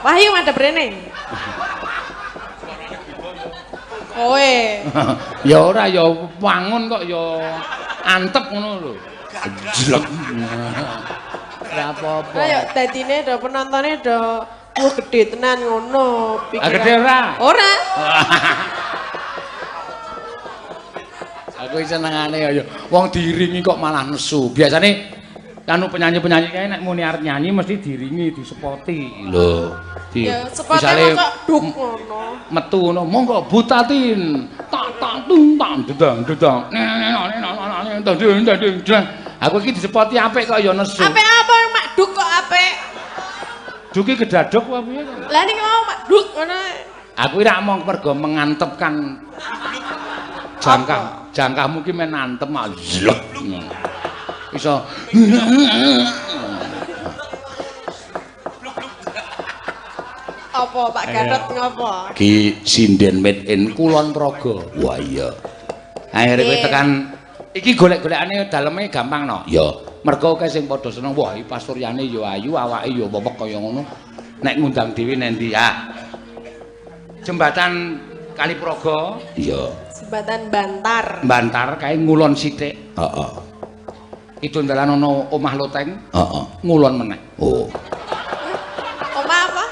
Wahyu madhep rene. Kowe. Ya ora ya wangun kok ya antep ngono lho. Jlek. Ora apa-apa. Ayo dadine do penontone do wah gede tenan ngono. Ah, gede ora? Ora. Aku senengane ya wong diiringi kok malah nesu. Biasane anu penyanyi-penyanyi kae nek muni arep nyanyi mesti diiringi, disepoti. Lho. Di Ya sepote kok duk ngono. Metu ngono, monggo Butatin. Tak tak tung tak dedang dedang. Nek nek nek nek. Aku iki disepoti apik kok ya nesu. Apik apa mak duk kok apik? Duki kedaduk apa piye? Lah niki mau mak duk ngono. Aku ora mong mergo mengantepkan jangkah. Jangkahmu ki men antem mak zlek. Iso. Apa Pak Gatot ngopo? Ki sinden made in Kulon Progo. Wah iya. Akhire kowe tekan iki golek-golekane daleme gampang no. Ya. Mergo akeh sing padha seneng, wah iki pasuryane ya ayu, awake ya wewek kaya ngono. Nek ngundang dhewe nang ndi ya? Jembatan Kali Progo. Iya. Jembatan Bantar. Bantar kae ngulon sithik. Heeh. Itu dalan ana omah loteng. Heeh. Ngulon meneh. Oh. Omah apa?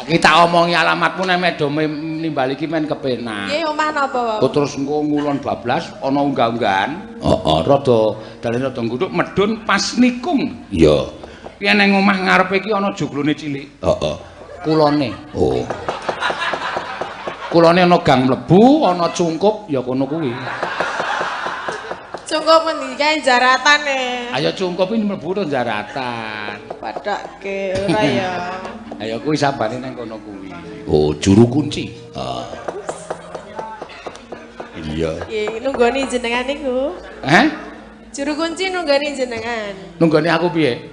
Iki tak omongi alamatmu nek medo nimbali iki men kepenak. Nggih, omah napa, Pak? Oh, terus engko ngulon bablas ana unggah-unggahan. Heeh, rada dalane rada nguduk medun pas nikung. Iya. Piye nang omah ngarepe iki ana joglone cilik. Heeh. Kulone. Oh. Kulone ana gang mlebu, ana cungkup, ya kono kuwi. Cungkup ngendi kae jaratan e. Ayo cungkup iki mlebu to jaratan. Padake ora ya. Ayo kuwi sabane nang kono kuwi. Oh, juru kunci. Ah. Iya. Nggih, nunggoni jenengan niku. Heh? Juru kunci nunggoni jenengan. Nunggoni aku piye?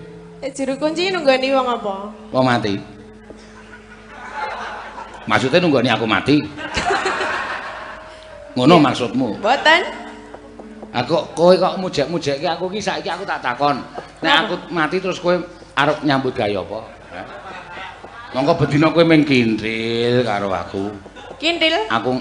Juru kunci nunggoni wong apa? Wong mati. Maksudnya nunggoni aku mati? Ngono maksudmu? Mboten. Aku kowe kok mujek-mujekke aku ki saiki aku tak takon. Nek aku mati terus kowe arep nyambut gawe apa? Heh? Mongko bedina kowe mung kintil karo aku. Kintil? Aku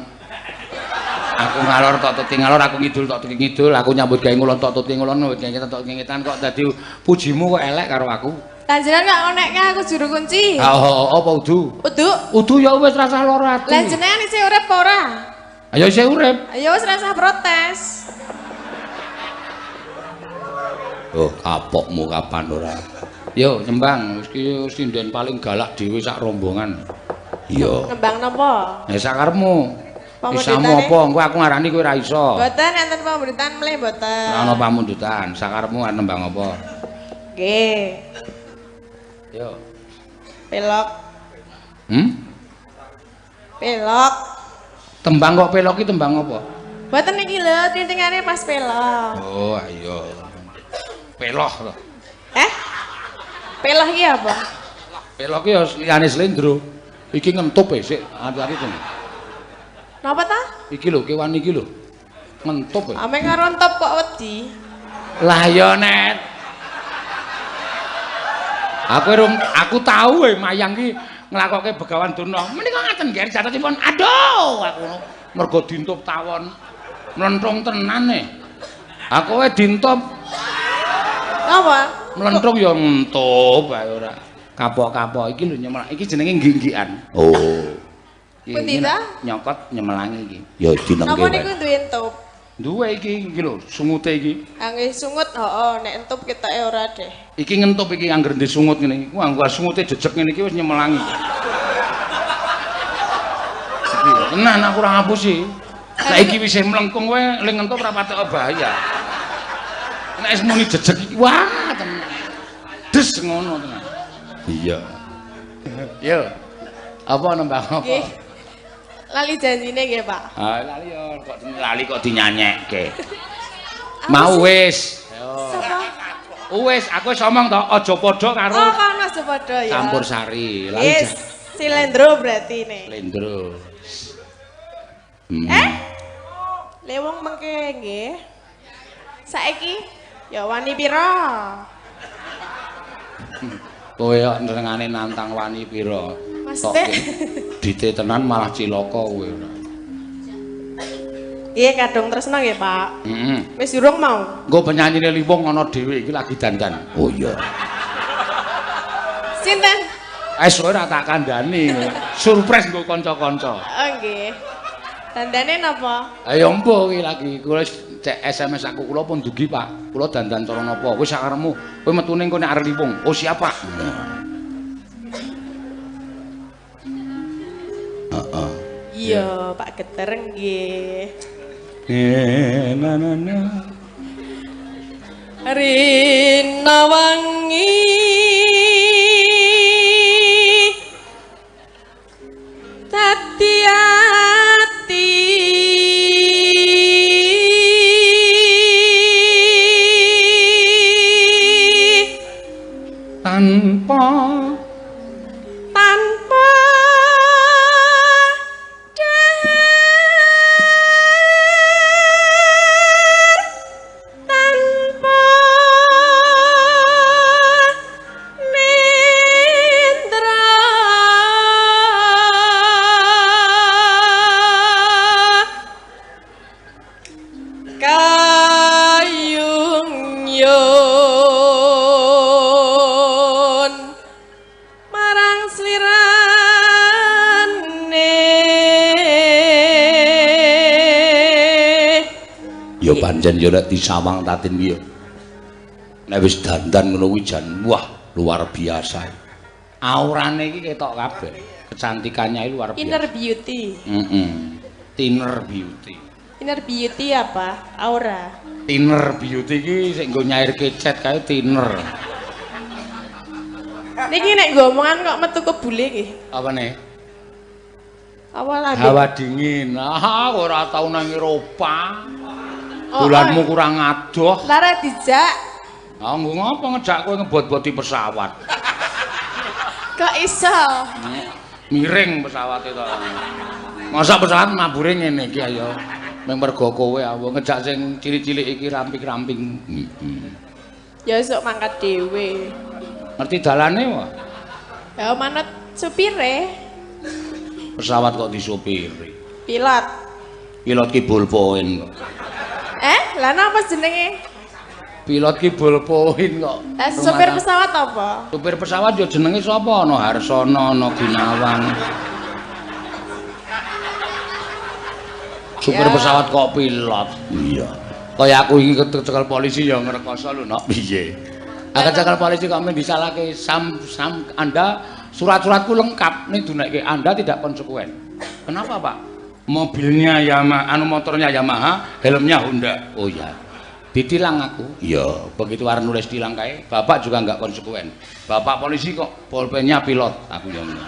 ngalor tok tuti ngalor, aku ngidul tok tuti ngidul, aku nyambut gawe ngulon tok tuti ngulon, nyambut gawe tok ngingitan kok dadi pujimu kok elek karo aku. Lanjuran kok onekke aku juru kunci. Ha apa udu? Udu. Udu ya wis rasah lara ati. Lah jenengan isih urip apa ora? Ayo isih urip. Ayo wis rasah protes. Oh, kapokmu kapan ora? Yo nyembang, wis ki sinden paling galak dhewe sak rombongan. Iya. Ngembang napa? Ya sakarepmu. Isamu apa? Engko aku ngarani kowe ora iso. Mboten enten pamundutan mleh mboten. Ora ana pamundutan, sakarepmu arep nembang apa? Nggih. Yo. Pelok. Hmm? Pelok. Tembang kok pelok ki tembang apa? Mboten iki lho, tintingane pas pelok. Oh, ayo. Peloh to. Eh? Peloh iki apa? Peloh ki ya liyane slendro. Iki ngentup e sik, ati-ati to. Napa ta? Iki lho, kewan iki lho. Ngentup e. Ame karo entup kok wedi. Lah ya Net. Aku tau e mayang ki nglakoke Begawan Durna. Menika ngaten nggih jatosipun. Aduh, aku mergo dintup tawon. Mlenthung tenan e. Aku e dintup. Apa? Mlenthung ya ngentup ae ora. Kapok-kapok iki lho nyemelak. Iki jenenge ngginggikan. Oh. Pundi ta? Nyokot nyemelangi iki. Ya dinengke. Napa niku duwe entup? Duwe iki iki lho, sungute iki. Ah nggih sungut, heeh, nek entup ketoke ora deh. Iki ngentup iki angger ndek sungut ngene iki. Wah, sungute jejeg ngene iki wis nyemelangi. Iki tenan aku ora ngapusi. Nek iki wis mlengkung kowe ling ngentup ora patek bahaya. Nek wis muni jejeg iki, wah tenan. Des ngono tenan. Iya. Yo. Apa nembang apa? Nggih. Lali janjine nggih, Pak. Ah, lali yo kok lali kok dinyanyekke. Mau wis. Yo. Sapa? Wis, aku wis omong to, aja padha karo Oh, kono aja padha ya. Campur sari. Lali. Yes, Silendro berarti ne. Silendro. Eh? Lewong mengke nggih. Saiki ya wani pira? Kowe kok nrengane nantang wani pira? Maksudnya? Dite tenan malah cilaka kowe. Iya kadung tresno nggih, Pak. Heeh. Wis durung mau. Engko penyanyine Liwung ana dhewe iki lagi dandan. Oh iya. Sinten? Wis ora tak kandhani. Surprise nggo kanca-kanca. Oh nggih. Dandane napa? Ayo empo iki lagi kula cek SMS aku kula pun dugi, Pak. Kula dandan cara napa? Wis sakarepmu. Kowe metune engko nek arep Liwung. Oh siap, Pak. Heeh. Iya, Pak Geter nggih. Na na na. Rina wangi dadi ati tanpa tanpa dar tanpa nendra kayung yun marang slirane. Ya pancen ya nek disawang Tatin ki ya. Nek wis dandan ngono kuwi jan wah luar biasa. Aurane iki ketok kabeh. Kecantikannya iki luar biasa. Inner beauty. Heeh. Thinner beauty. Inner beauty apa? Aura. Thinner beauty iki sing nggo nyairke cat kae thinner. Niki nek nggo omongan kok metu kebule iki. Apa nih? Apa lagi? Hawa dingin. Ah, ora tau nang Eropa. Oh, Dolanmu oh. kurang adoh. Lara dijak. Ah, nggo ngopo ngejak kowe ngebot-boti pesawat? Kok iso? Miring pesawate to. Masa pesawat mabure ngene iki ayo. Mung mergo kowe awo ngejak sing cilik-cilik iki ramping-ramping. Heeh. Ya esuk mangkat dhewe. Ngerti dalane wae. Ya manut supire, Pesawat kok disupiri. pilot. Pilot ki ballpoint kok. Lah napa jenenge? Pilot ki ballpoint kok. Lah supir pesawat apa? Supir pesawat ya jenenge sapa? Ana Harsono, ana Gunawan. Supir Ya. pesawat kok pilot. Iya. Kaya aku iki kecekel polisi ya ngrekoso lho, Nok. Piye? Aku kecekel polisi kok men disalahke sam sam Anda surat-suratku lengkap ning dunekke Anda tidak konsekuen. Kenapa, Pak? Mobilnya Yamaha, anu motornya Yamaha, helmnya Honda. Oh iya. Ditilang aku. Iya, begitu arep nulis tilang kae, bapak juga nggak konsekuen. Bapak polisi kok pulpennya pilot, aku yang ngono.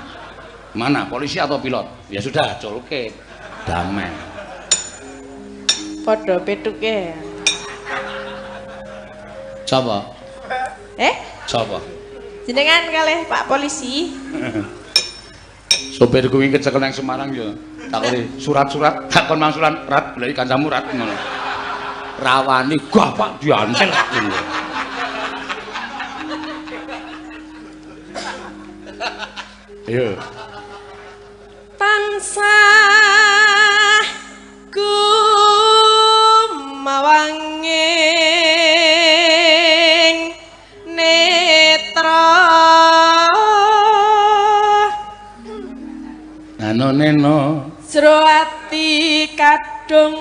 Mana polisi atau pilot? Ya sudah, culke. Damai. Padha petuke. Sapa? Sapa? Jenengan kalih Pak polisi. Sopir kuwi kecekel nang Semarang ya. Takoni surat-surat, takon mangsulan rat, goleki kancamu rat ngono. Rawani gah Pak diantel aku. Ayo. Tansah kumawanging netra Nano neno jero ati kadung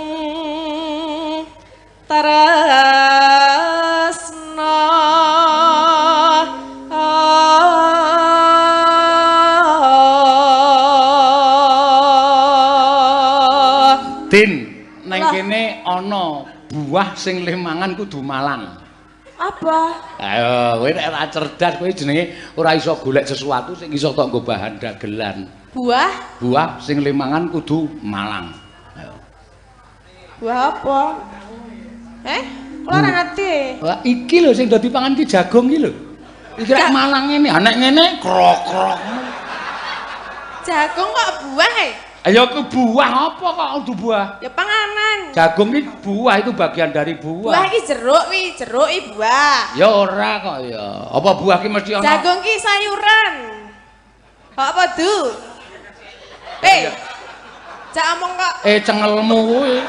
tresna. Tin, neng Lah. kene ana buah sing leh mangan kudu malang. Apa? Ayo, kowe nek ora cerdas kowe jenenge ora iso golek sesuatu sing iso tok nggo bahan dagelan. Buah? Buah sing leh mangan kudu malang. Ayo. Buah apa? Kula ora ngerti. Wah, iki lho sing dadi pangan ki jagung iki lho. Iki rek malang ngene, ha nek ngene krok-krok. Jagung kok buah e? Ayo ku buah apa kok kudu buah? Ya panganan. Jagung iki buah, itu bagian dari buah. Buah iki jeruk wi, jeruk iki buah. Ya ora kok ya. Apa buah ki mesti ana? Jagung ki sayuran. Kok apa du? Eh. Jak omong kok. Cengelmu kuwi.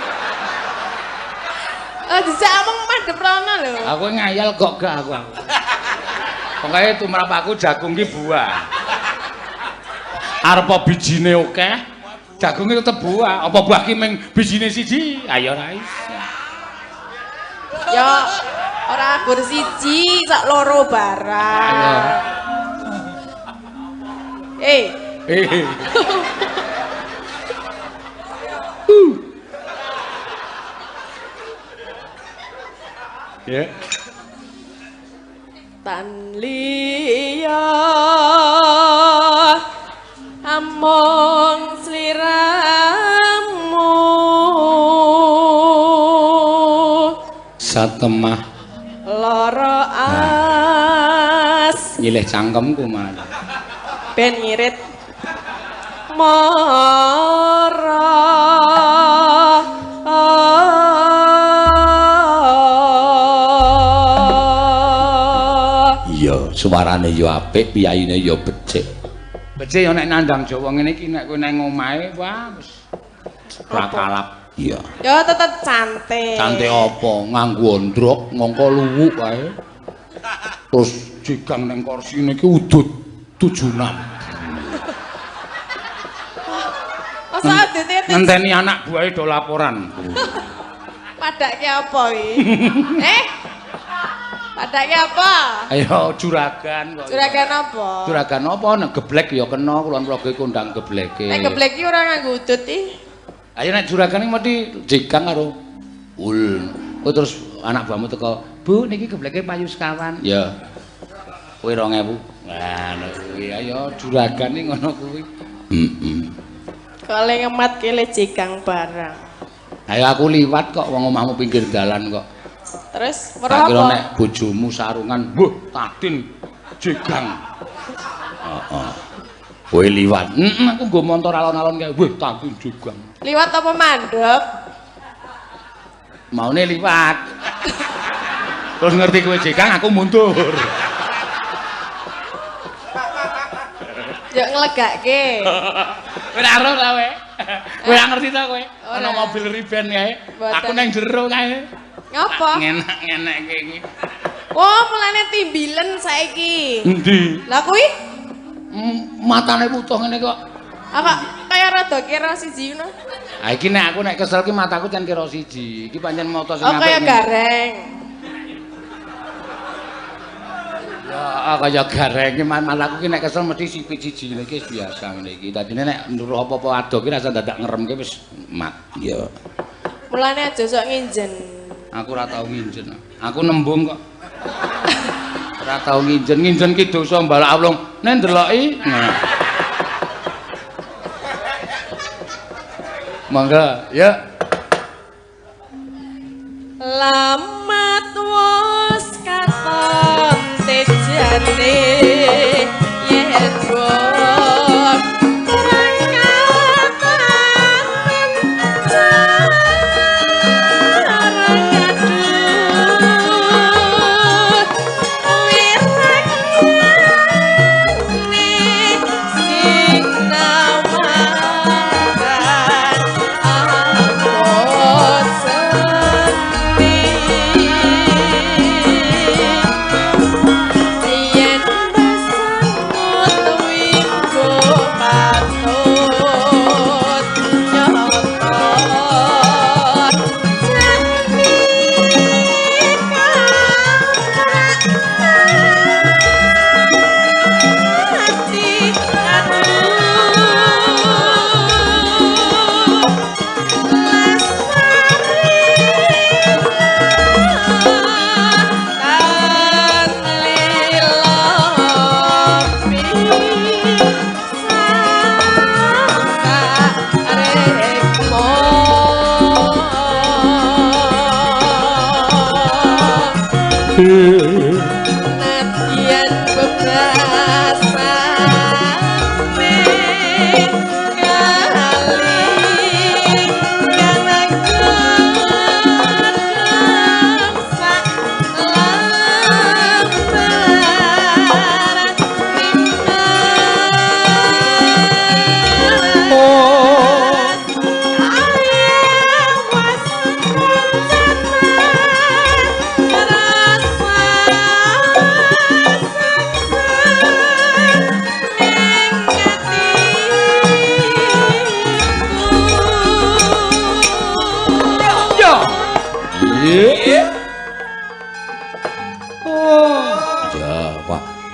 Oh, dijak omong madhep rono lho. Aku ngayal kok gak aku. Pokoke tumrap aku jagung ki buah. Arep bijine akeh, jagung ki tetep buah. Apa buah ki mung bijine siji? Ayo ora iso. Ya ora gur siji, sak loro barang. Eh. Ya. Tan liya among sliramu satemah lara as nyilih cangkemku malah ben ngirit mara. Iya, suarane ya apik, piyayine ya becik. Becik ya nek nandang Jawa ngene iki nek kowe nang omahe wah wis ora kalap. Iya. Ya tetep cantik. Cantik apa? Nganggo ondrok, ngangko luwuk kae. Terus jigang nang kursi niki udut 76. Masa udute ngenteni anak buahe do laporan. Padake apa iki? Padake apa? Ayo juragan kok. Juragan apa? Juragan apa nek geblek ya kena kulon progo kondang gebleke. Nek geblek iki ora nganggo udut iki. Ayo nek juragan iki mesti jigang karo ul. Kowe terus anak buahmu teko, "Bu, niki gebleke payu sekawan." Ya. Kowe 2000. Wah, kuwi ayo juragan iki ngono kuwi. Heeh. Kok le ngemat kele jigang barang. Ayo aku liwat kok wong omahmu pinggir dalan kok. Terus weruh apa? Nek bojomu sarungan, mbuh Tatin jigang. Heeh. Kowe liwat. Heeh, aku nggo montor alon-alon kae. Wah, Tatin jigang. Liwat apa mandek? Maune liwat. Terus ngerti kowe jigang, aku mundur. Yo nglegake. Kowe ora ero ta kowe? Kowe ora ngerti ta kowe? Ana mobil riben kae. Aku nang jero kae. Ngapa? Ngenak-ngenekke iki. Oh, mulane timbilen saiki. Endi? Lah kuwi? Matane wutuh ngene kok. Apa kaya rada kira siji ngono? Ha iki nek aku nek kesel ki mataku cen kira siji. Iki pancen mata sing apik. Oh, kaya gareng. Ya, kaya gareng iki mataku ki nek kesel mesti sipit siji ngene iki biasa ngene iki. Dadine nek nduruh apa-apa ado ki rasa dadak ngeremke wis mat. Ya. Mulane aja sok nginjen. Aku ora tau nginjen. Aku nembung kok. Ora tau nginjen. Nginjen ki dosa mbalak awlung. Nek ndeloki. Nah. Mangga, ya. Lamat wos katon tejane yen wong bebasan kali.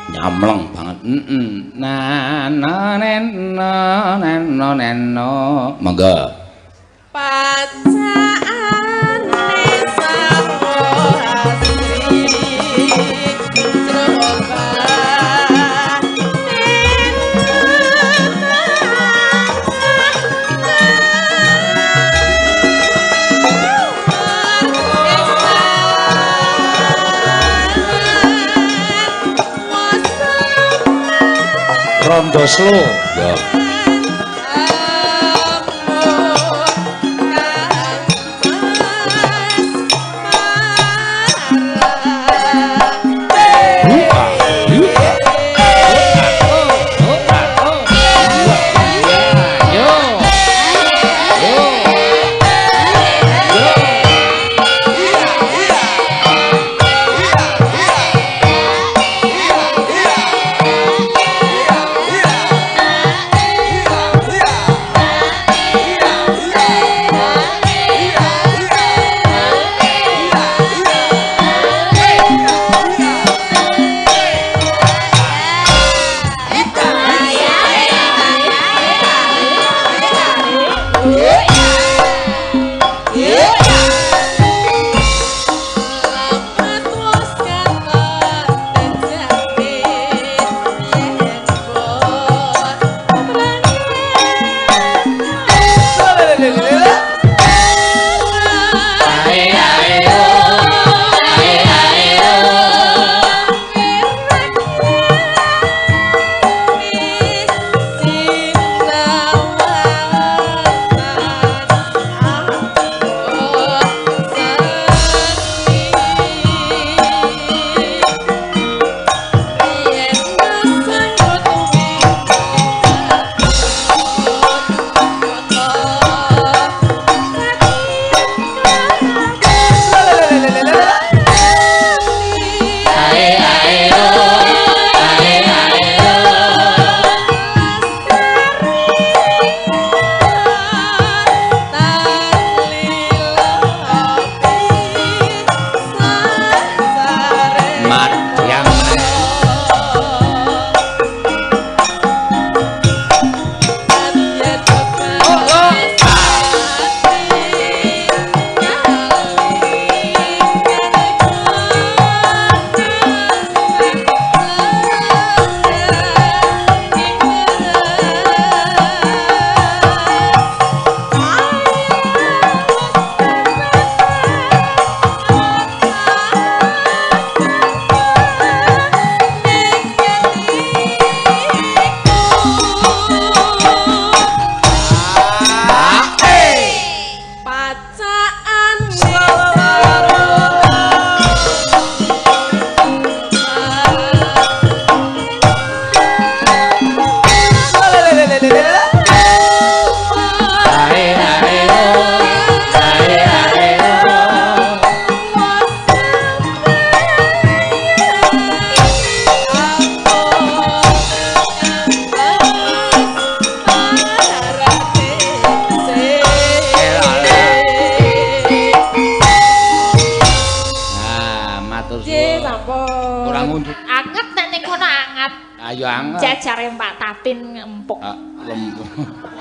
Nyamleng banget. Heeh. Na na nen na nen no nen no. Monggo. Pacaane sawo asri Rondo slow. Ya.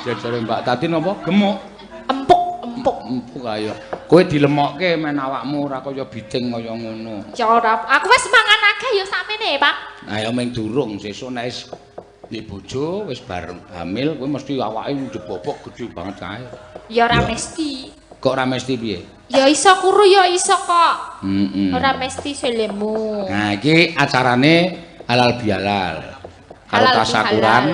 Jajare Mbak Tatin apa? Gemuk. Empuk, empuk. Empuk ayo. Kowe dilemokke men awakmu ora kaya biting kaya ngono. Ya ora, aku wis mangan akeh ya sakmene, Pak. Ayo ming durung sesuk nek wis duwe bojo wis bar hamil kowe mesti awake njebobok gedhe banget kae. Ya ora mesti. Kok ora mesti piye? Ya iso kuru ya iso kok. Heeh. Ora mesti selemu. Nah, iki acarane halal bihalal. Karo tasakuran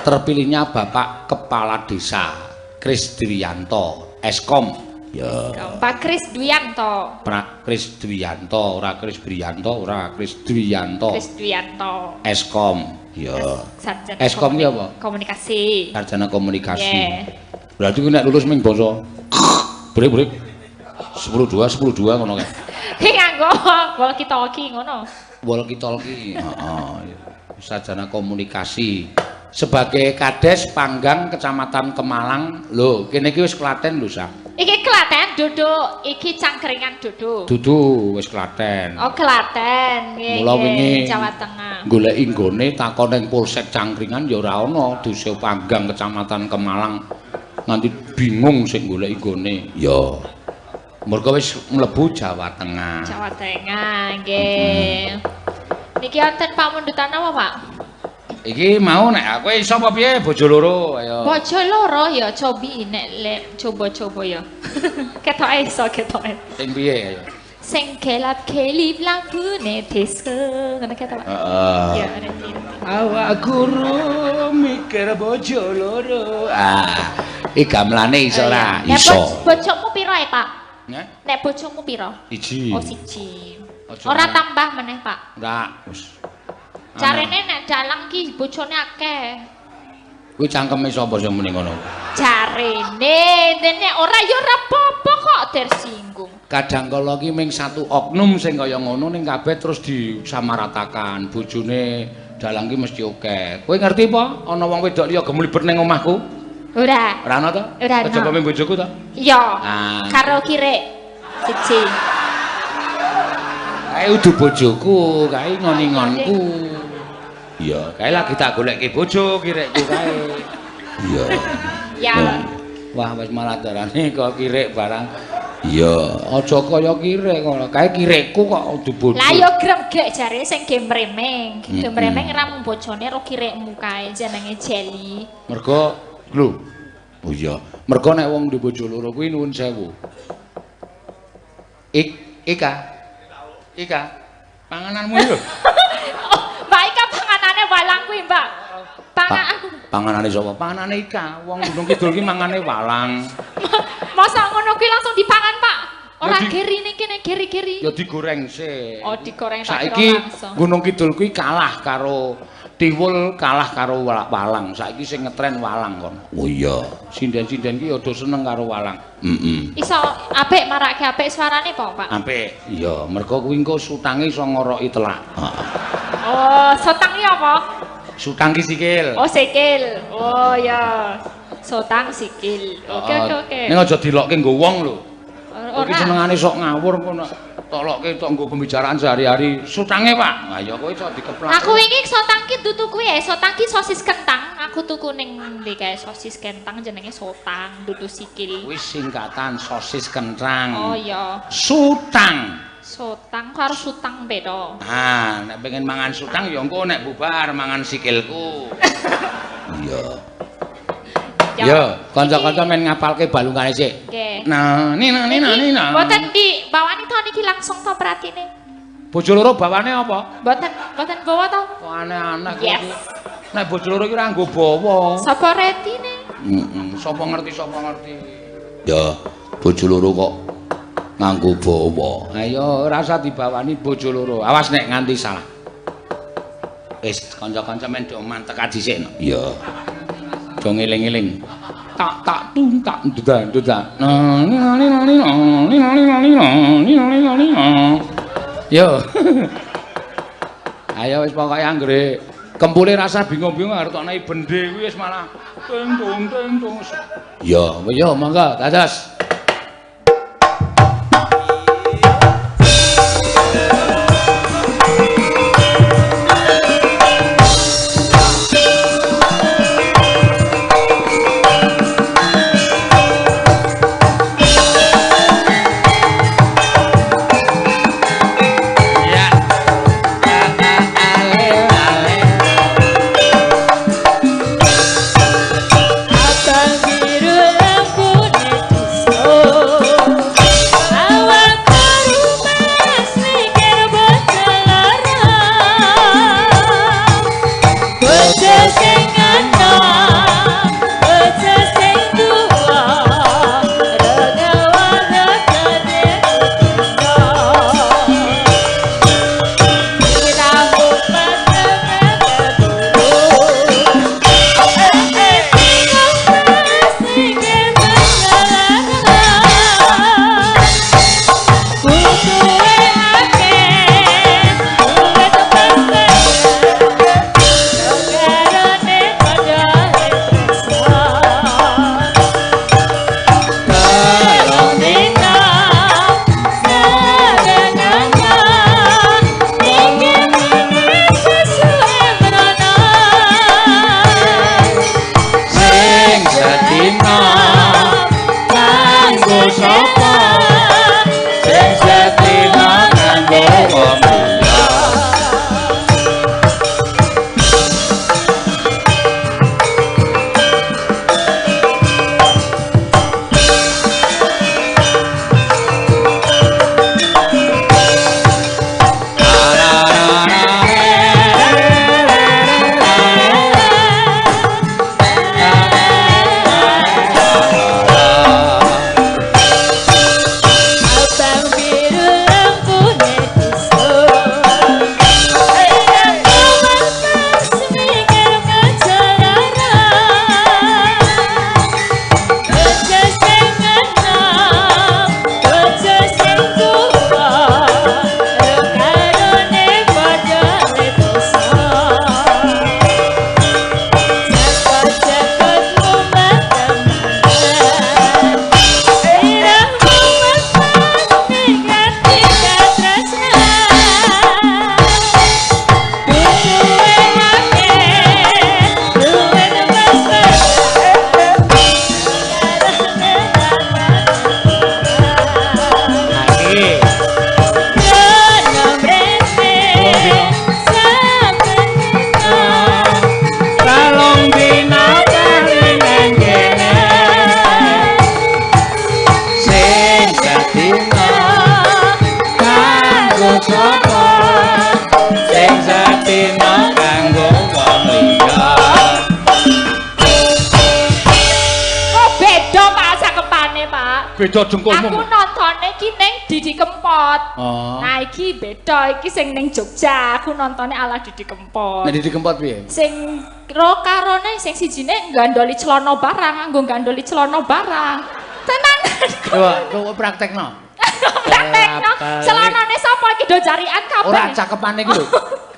terpilihnya Bapak Kepala Desa Kris Dwianto, Eskom. Ya. Pak Kris Dwianto. Pak Kris Dwianto, ora Kris Brianto, ora Kris Dwianto. Kris Dwianto. Eskom. Ya. Sarjana Eskom ki apa? Komunikasi. Sarjana komunikasi. Yeah. Berarti kuwi nek lulus ming basa brek-brek 10-2 10-2 ngono kae. Ki nganggo walkie talkie ngono. Walkie talkie. Heeh. Sarjana komunikasi. Sebagai Kades Panggang Kecamatan Kemalang. Lho, kene iki wis Klaten lho, Sa. Iki Klaten? Sampean duduk iki Cangkringan duduk. Dudu wis Klaten. Oh, Klaten. Nggih. Mula wingi Jawa Tengah. Goleki nggone takon ning Polsek Cangkringan ya ora ana, Desa Panggang Kecamatan Kemalang. Nganti bingung sing goleki nggone. Ya. Mergo wis mlebu Jawa Tengah. Jawa Tengah, nggih. Niki wonten pamundutan apa, Pak? Iki mau nek aku iso apa piye bojo loro ayo. Bojo loro ya cobi nek lek coba-coba ya. Ketoke iso ketoke. Sing piye ayo. Sing kelap-kelip lampune disco ngono ketok, Pak. Heeh. Ya ngerti. Awak guru mikir bojo loro. Ah, iki gamelane iso ora? Nek Iso. bojomu piro e, Pak? Nek Nek bojomu piro? iji. Oh, siji. Aja Ora meneh. tambah meneh, Pak. Ora, wis. Jarene nek dalang ki bojone akeh. Kuwi cangkeme sapa sing muni ngono? Jarene dene ora ya ora apa-apa kok tersinggung. Kadang kala ki ming satu oknum sing kaya ngono ning kabeh terus disamaratakan. Bojone dalang ki mesti akeh. Kowe ngerti apa? Ana wong wedok liya gemlibet ning omahku? Ora. Ora ana to? Ora ana. Kejaba ming bojoku to? Iya. Ah. Karo kirek siji. Kae udu bojoku, kae ngoni-ngonku. Iya, kae lagi tak golekke bojo kirekku kae. Iya. Ya. Wah, wis malah darane kok kirek barang. Iya, aja kaya kirek ngono. Kae kirekku kok udu bojo. Lah ya gremgek jare sing gemremeng. Gemremeng Mm-mm. ra mung bojone ro kirekmu kae jenenge Jelly. Mergo lho. Oh iya, mergo nek wong duwe bojo loro kuwi nuwun sewu. Ika. Ika. Pangananmu iki lho. Oh, Mbak Ika panganane walang kuwi, Mbak. Pangan aku. Panganane sapa? Panganane Ika. Wong Gunung Kidul ki mangane walang. Masa ngono kuwi langsung dipangan, Pak? Ora Ya di- geri ning kene geri-geri. Ya digoreng sik. Oh, digoreng tak kira Saiki langsung. Gunung Kidul kuwi kalah karo tiwul, kalah karo walang. Saiki sing ngetren walang kono. Oh iya. Sinden-sinden ki ya do seneng karo walang. Heeh. Iso apik marake apik suarane apa, Pak? Apik. Iya, mergo kuwi engko sutange iso ngoroki telak. Heeh. Oh, sotang iki apa? Sutang ki sikil. Oh, sikil. Oh ya. Sotang sikil. Oke, oke, oke. Ning aja dilokke nggo wong lho. Ora. Iki senengane sok ngawur kono. Tolokke tok nggo pembicaraan sehari-hari. Sutange, Pak. Lah ya kowe iso dikeplak. Aku wingi sotang ki dudu kuwi ya, sotang ki sosis kentang. Aku tuku ning ndi kae sosis kentang jenenge sotang, dudu sikil. Kuwi singkatan sosis kentang. Oh iya, Sutang. sotang karo sutang beda. Ah, nek pengen mangan sutang ya engko nek bubar mangan sikilku. Iya. Ya. Yo, kanca-kanca men ngapalke balungane sik. Oke. Nah, ni nah ni nah ni nah. Mboten di bawani to niki langsung to peratine. Bojo loro bawane apa? Mboten, mboten bawa to. Kok aneh-aneh kok Yes. iki. Nek bojo loro iki ora nggo bawa. Sapa retine? Heeh, sapa ngerti sapa ngerti. Ya, bojo loro kok nganggo bawa. Ayo ora usah dibawani bojo loro. Awas nek nganti salah. Wis kanca-kanca men do mantek dhisik. Iya. Do ngeling-eling. Tak tak tung tak duda duda. Na ni na ni na ni na ni na ni na ni na ni na ni na ni na. Yo. Ayo wis pokoke anggere kempule rasa bingung-bingung arep tokne bende kuwi wis malah tung tung tung tung. Ya, yo monggo dados. Ya. Abang biru lampune disco. Beda dengkulmu. Aku nontone ki ning Didi Kempot. Oh. Nah, iki beda, iki sing ning Jogja. Aku nontone ala Didi Kempot. Nek Didi Kempot piye? Sing ro karone sing sijine nggandoli celana barang, nganggo nggandoli celana barang. Tenan. Coba coba praktekno. Praktekno. Celanane sapa iki do jarian kabeh. Ora cakepane iki lho.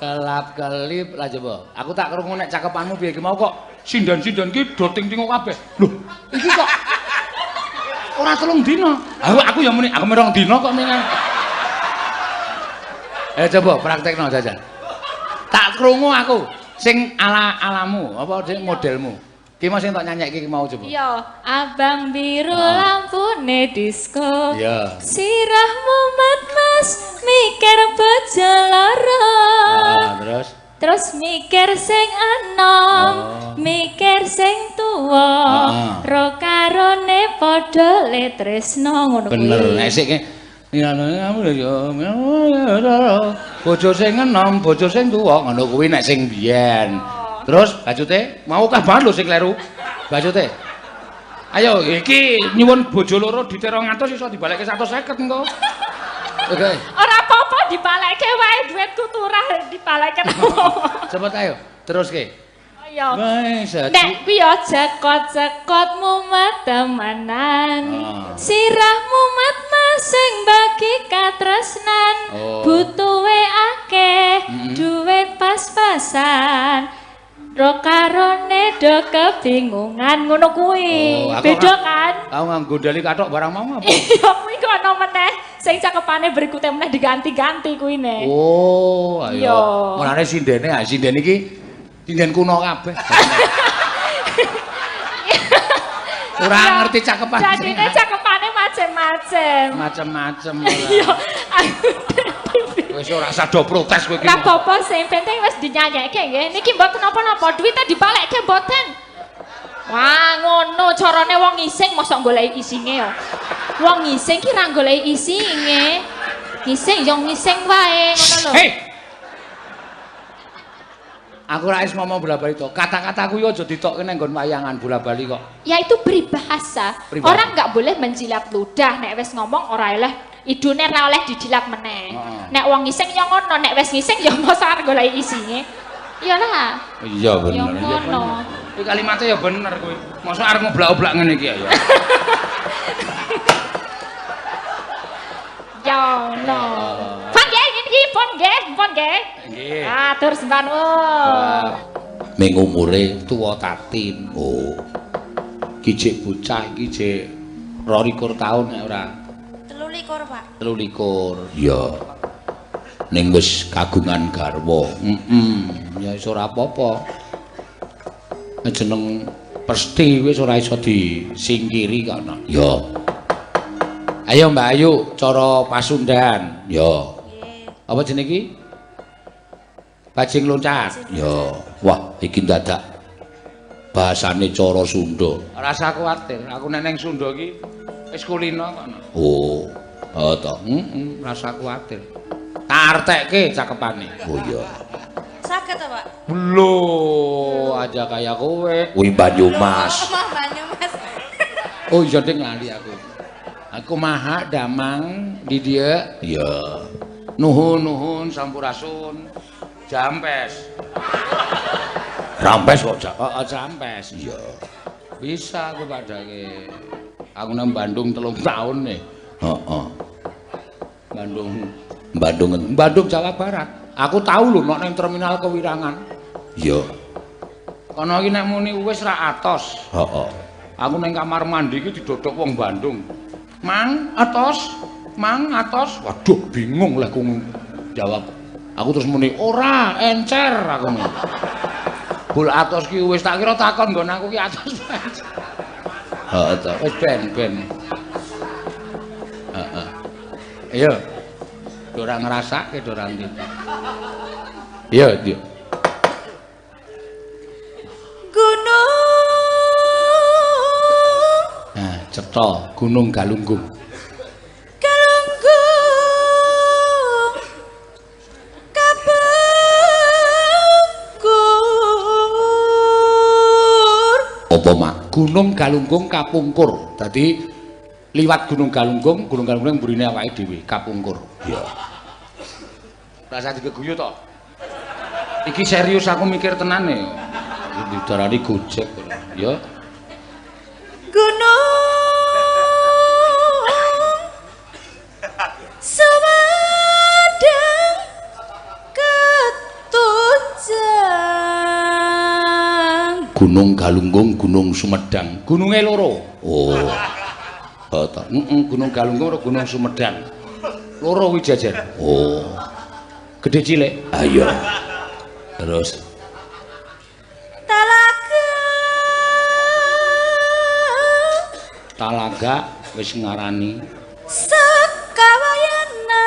Kelap-kelip lah coba. Aku tak krungu nek cakepanmu piye iki mau kok sinden-sinden ki do ting-tingo kabeh. Lho, iki kok ora 3 dina. Aku ya muni, aku 2 dina kok mingan. Coba praktekno jajal. Tak krungu aku sing ala-alamu, apa sing modelmu. Ki mau sing tak nyanyekke ki mau coba. Iya, abang biru lampune disko. Iya. Sirah mumet mas mikir bojo loro. Terus Terus mikir sing enom, mikir sing tuwa, ro karone padha le tresno ngono kuwi. Bener, nek sik bojo sing enom, bojo sing tuwa ngono kuwi nek sing biyen. Terus bacute mau akeh banget lho sing kleru. Bacute. Ayo iki nyuwun bojo loro dite 200 iso dibalekke 150 engko. Oke. Ora apa-apa dibalekke wae duitku turah dibalekke. Cepet ayo, teruske. Ayo. Nek kuwi ya cekot-cekot mumet temenan. Sirah mumet mas sing bagi katresnan. Butuhe akeh, duit pas-pasan. Ro karone do kebingungan ngono kuwi. Beda kan? Aku nganggo ndali kathok barang mau apa? Iya kuwi kok ana meneh sing cakepane berikutnya meneh diganti-ganti kuwi ne. Oh, ayo. Mulane sindene, ah sinden iki sinden kuno kabeh. Ora ngerti cakepan. Jadine cakepane macem-macem. Macem-macem ora. Iya. Wis ora usah do protes kowe iki. Ora apa-apa sing penting wis dinyanyekke nggih. Niki mboten napa-napa, duwite dibalekke mboten. Wah, ngono carane wong ngising mosok goleki isinge yo. Wong ngising ki ra goleki isinge. Ngising yo ngising wae ngono lho. Hei. Aku ora wis ngomong bola-bali to. Kata-kataku yo aja ditokke nang nggon wayangan bola-bali kok. Ya itu peribahasa. Peribahasa. Orang nggak boleh menjilat ludah nek wis ngomong ora oleh idune ora oleh dijilat meneh. Nek wong ngising ya ngono, nek wis ngising ya mosok arep goleki isinge. Iya lah. Iya bener. Ya ngono. Kuwi kalimate ya bener kuwi. Mosok arep ngoblak-oblak ngene iki ya. Ya ngono. Pun nggih niki pun nggih, pun nggih. Nggih. Ah, tur sembah nuwun. Ming umure tuwa Tatin. Oh. Ki jek bocah iki jek 22 taun nek ora. 23, Pak. 23. Iya. Ning wis kagungan garwa. Heeh. Ya wis ora apa-apa. Jeneng Pesti wis ora iso disingkiri kok. Ya. Ayo Mbak Ayu cara Pasundan. Ya. Apa jenenge iki? Bajing loncat. Ya. Wah, iki dadak bahasane cara Sunda. Ora usah kuwatir, aku nek ning Sunda iki wis kulino kok. Oh. Oh to. Heeh, ora usah kuwatir. Tak artekke cakepane. Oh iya. Saged to, Pak? Lho, aja kaya kowe. Kuwi Banyumas. Oh, Banyumas. Oh iya ding lali aku. Aku maha damang di dia. Iya. Nuhun nuhun sampurasun. Jampes. Rampes kok. Oh, jampes. Iya. Bisa aku padake. Aku nang Bandung 3 tahun nih. Heeh. Bandung. Bandung Bandung Jawa Barat. Aku tahu lho nek nang terminal Kewirangan. Iya. Kono iki nek muni wis ra atos. Heeh. Aku nang kamar mandi iki didodok wong Bandung. Mang atos, mang atos. Waduh, bingung lah ku jawab. Aku terus muni ora, encer aku muni. Bul atos ki wis tak kira takon nggon aku ki atos. Heeh to, wis ben-ben. Heeh. Iya. Ora ngrasake ora ndi. Iya, iya. Gunung. Nah, cetha Gunung Galunggung. Galunggung kapungkur. Apa mak? Gunung Galunggung kapungkur. Dadi Liwat Gunung Galunggung, Gunung Galunggung mburine awake dhewe kapungkur. Iya. Rasa digeguyu to. Iki serius aku mikir tenane. Didarani Gojek. Ya. Gunung Sumedang ketunjang. Gunung Galunggung, Gunung Sumedang. Gununge loro. Oh. Oh to. Heeh, Gunung Galunggung karo Gunung Sumedang. Loro kuwi jajar. Oh. Gedhe cilik. Ayo. Terus Talaga. Talaga wis ngarani Sakawayana.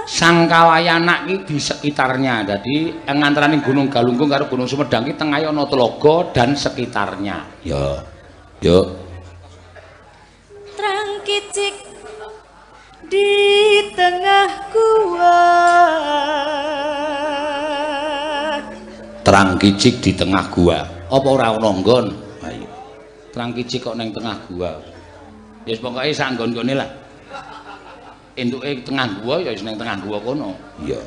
Sangkawayana ki di sekitarnya. Dadi ngantarane Gunung Galunggung karo Gunung Sumedang ki tengahe ana telaga dan sekitarnya. Ya. Yo. Trang kicik di tengah gua. Trang kicik di tengah gua. Apa ora ana nggon? Ayo. Trang kicik kok neng tengah gua. Ya wis pokoke sak nggon-nggone lah. Entuke tengah gua ya wis neng tengah gua kono. Iya.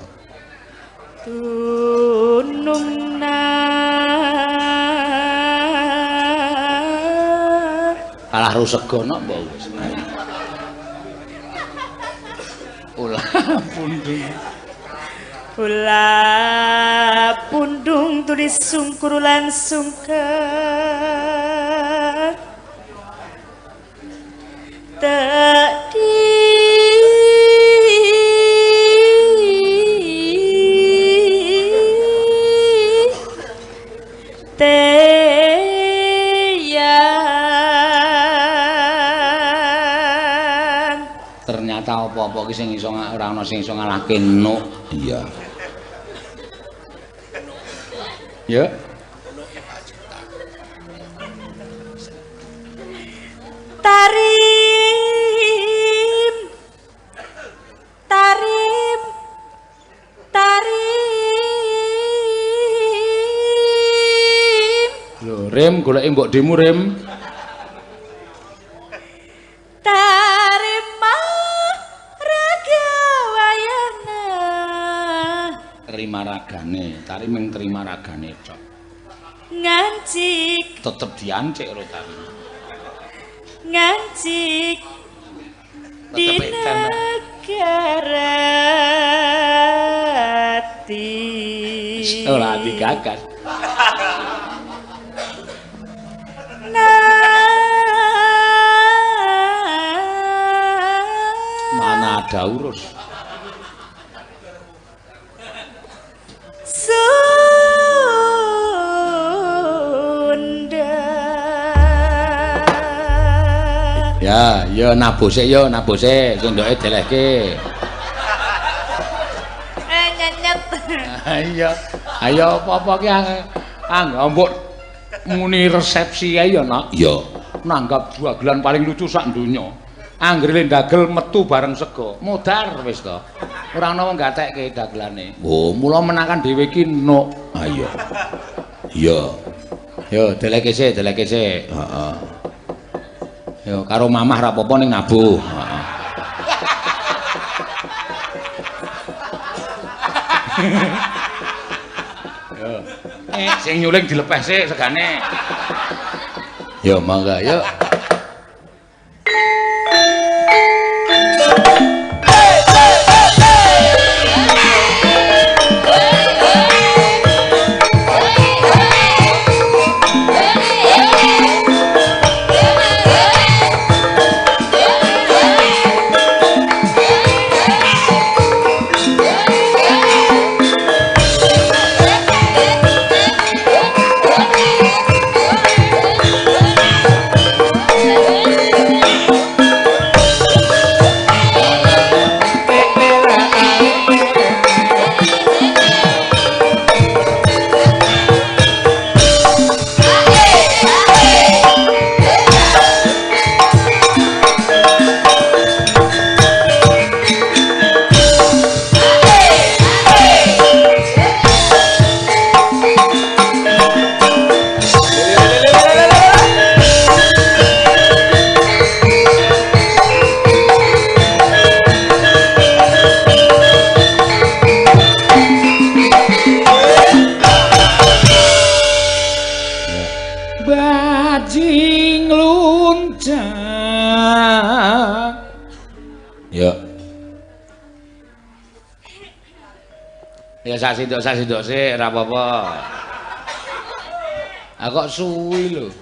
Tunung na kalah rusegono mbok wis. Ulah pundung. Ulah pundung tulis sungkur lan sungkar. Tak di teyan. Ternyata apa-apa ki sing iso ora ana sing iso ngalahke Nuk. Iya. Ya. Tarim. Tarim. Tarim. Lho, Rem goleki mbok demu, Rem. Tarima raga wayana. Terima ragane, tarim ming terima ragane tok. Ngancik, Tetep diancik karo tarim. Ngancik di Tetep edan. negara ti. Ora digagas. Mana ada urus. Sunda. Ya, ya nabuh sik ya, nabuh sik, sendoke delehke. Nyenyet. Iya. Ayo apa-apa ki mbok muni resepsi ae ya, Nak. Iya. Nanggap dagelan paling lucu sak donya. Anggere ndagel metu bareng sego, modar wis to. Ora ana wong gatekke dagelane. Oh, mula menakan dhewe iki Nuk. Ha iya. Iya. Yo delehke sik, delehke sik. Heeh. Yo karo mamah ra apa-apa ning nabuh. Heeh. Yo. Sing nyuling dilepeh sik segane. Yo mangga yo. Ya sak sindok sik ora apa-apa. Ah kok suwi lho.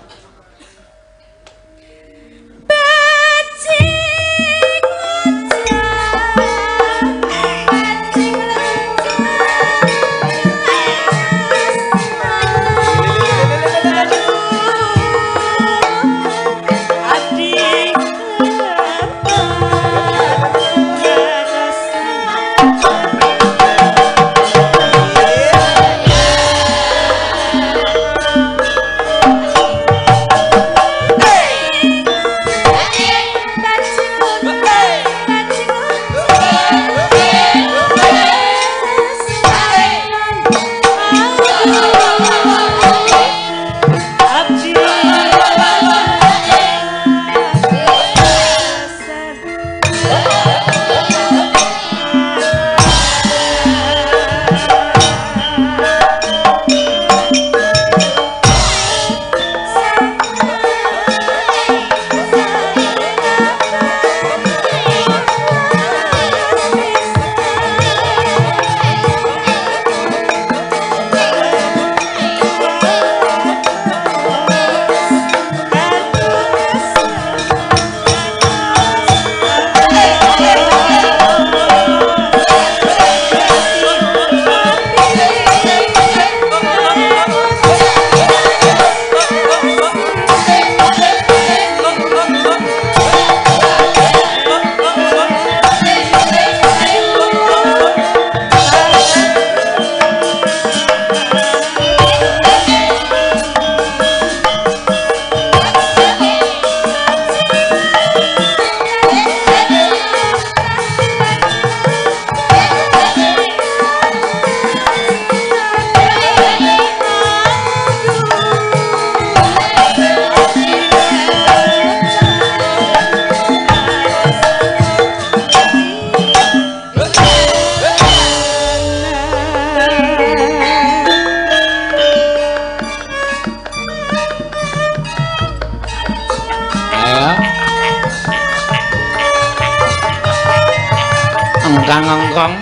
Engkang-engkong.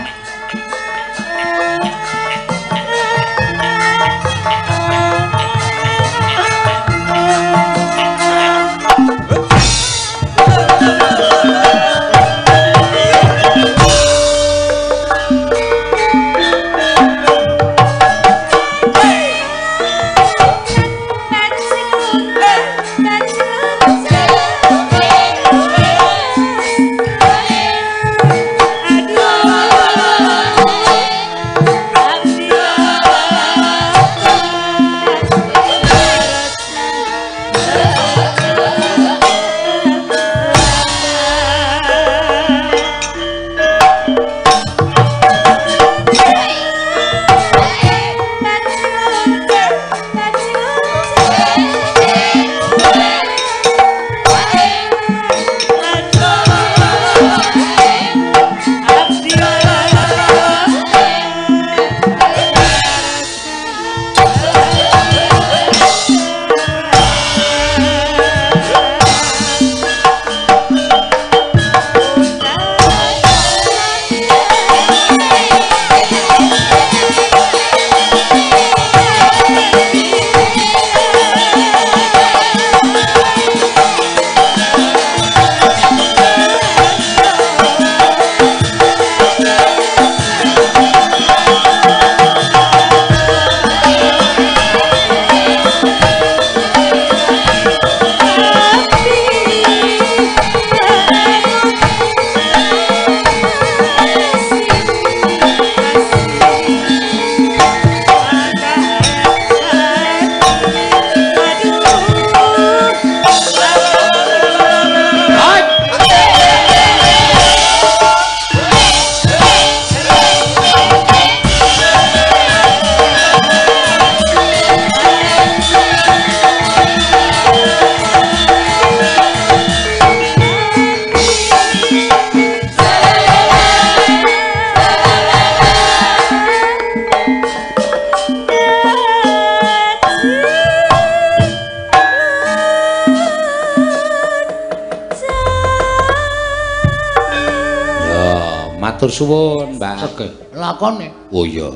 Matur suwun, Mbak. Oke. Lakone. Oh iya.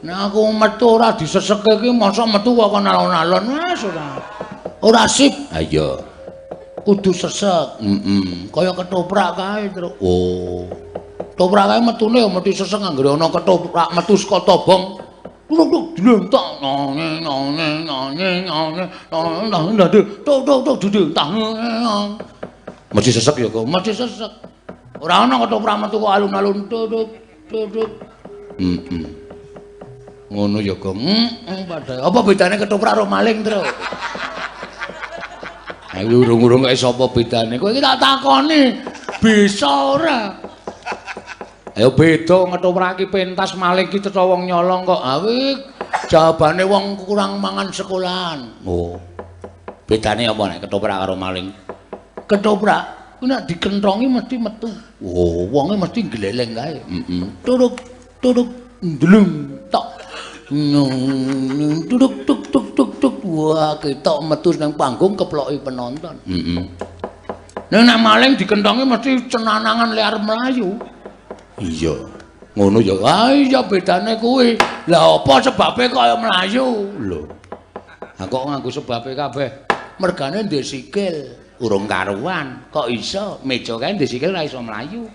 Nek aku metu ora diseseke iki mosok metu kok kon alon-alon wis ora. Ora sip. Ha iya. Kudu sesek. Heeh. Kaya ketoprak kae, Truk. Oh. Ketoprak kae metune ya mesti sesek anggere ana ketoprak metu saka tobong. Tuk dlentak nane nane nane nane nane tuk tuk tuk dlentak. Mesti sesek ya kok, mesti sesek. Ora ana ketoprak metu kok alun-alun tuk tuk tuk. Heeh. Ngono ya, Gong. Heeh, padha. Apa bedane ketoprak karo maling, Truk? Ayo urung-urung kaya sapa bedane? Kowe iki tak takoni. Bisa ora? Ayo beda ngetoprak iki pentas maling iki cetha wong nyolong kok. Ha kuwi jawabane wong kurang mangan sekolahan. Oh. Bedane apa nek ketoprak karo maling? Ketoprak kuwi nek dikentongi mesti metu. Oh, wonge mesti gleleng kae. Heeh. Turuk turuk ndlung tok. Tuk tuk tuk tuk tuk. Wah, ketok metu nang panggung keploki penonton. Heeh. Nek nek maling dikentongi mesti cenanangan le arep mlayu. Iya. Ngono ya. Ah iya bedane kuwi. Lah apa sebabe kaya mlayu? Lho. Ha kok nganggo sebabe kabeh? Mergane ndek sikil, urung karuan. Kok iso? Meja kae ndek sikil ora iso mlayu.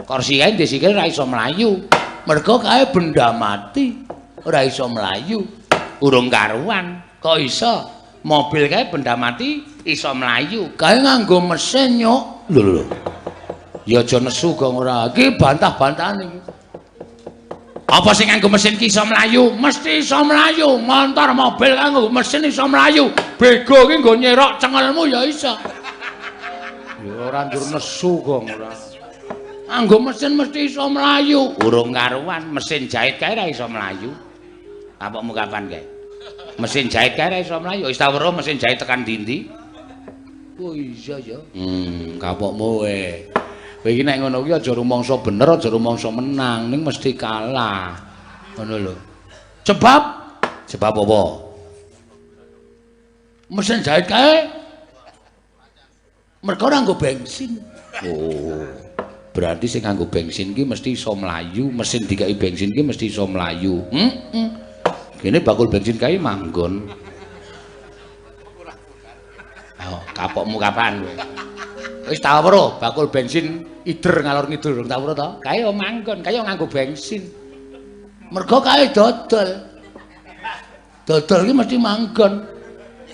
Kursi kae ndek sikil ora iso mlayu. Mergo kae benda mati. Ora iso mlayu, urung karuan. Kok iso? Mobil kae benda mati iso mlayu. Kae nganggo mesin nyuk. Lho lho. Ya aja nesu gong ora. Iki bantah-bantahan iki. Apa sing nganggo mesin ki iso mlayu? Mesti iso mlayu. Montor mobil nganggo mesin iso mlayu. Bego ki nggo nyerok cengelmu ya iso. Ya ora njur nesu gong ora. Nganggo mesin mesti iso mlayu. Urung karuan, mesin jahit kae ora iso mlayu. Kapokmu kapan kae? Mesin jahit kae ora iso mlayu. Wis ta weruh mesin jahit tekan ndi-ndi? Oh iya ya. Kapokmu kowe. Kowe iki nek ngono kuwi aja rumangsa bener, aja rumangsa menang, ning mesti kalah. Ngono lho. Sebab sebab apa? Mesin jahit kae mergo ora nganggo bensin. Oh. Berarti sing nganggo bensin ki mesti iso mlayu, mesin dikai bensin ki mesti iso mlayu. Heeh. Kene bakul bensin kae manggon. Ayo, kapokmu kapan kowe? Wis tau weruh bakul bensin ider ngalor ngidul rung tau weruh to? Kae yo manggon, kae yo nganggo bensin. Mergo kae dodol. Dodol ki mesti manggon.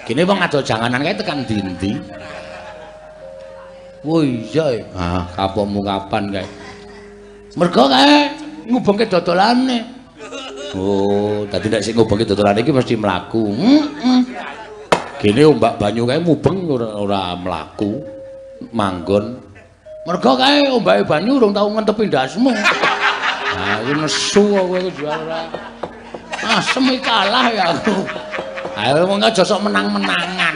Kene wong adol janganan kae tekan ndi-ndi. Oh iya. Ah, kapokmu kapan kae? Mergo kae ngubengke dodolane. Oh, dadi nek sing ngubengke dodolane iki mesti mlaku. Heeh. Kene ombak banyu kae mubeng ora mlaku, manggon. Mergo kae ombake banyu urung tau ngentepi ndasmu. Ah, iki nesu kowe iki ora. Asem iki kalah ya aku. Ayo wong aja sok menang-menangan.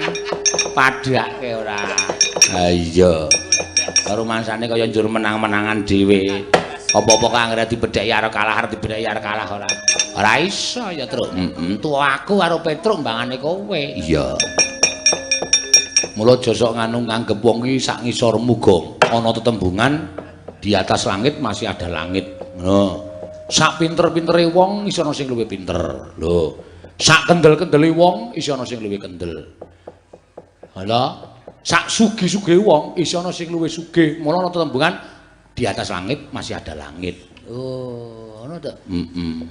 Padhake ora. Ha iya. Karo mangsane kaya njur menang-menangan dhewe. Apa-apa kang anggere dibedheki arep kalah, arep dibedheki arep kalah ora. Ora iso ya, Truk. Heeh, tuwa aku karo Petruk mbangane kowe. Iya. Mula aja sok nganu nganggep wong iki sak ngisormu, Gong. Ana tetembungan di atas langit masih ada langit. Ngono. Sak pinter-pintere wong iso ana sing luwih pinter. Lho. Sak kendel-kendele wong iso ana sing luwih kendel. Ala, sak sugih-sugihe wong iso ana sing luwih sugih. Mula ana tetembungan di atas langit masih ada langit. Oh, ngono ta? Heeh.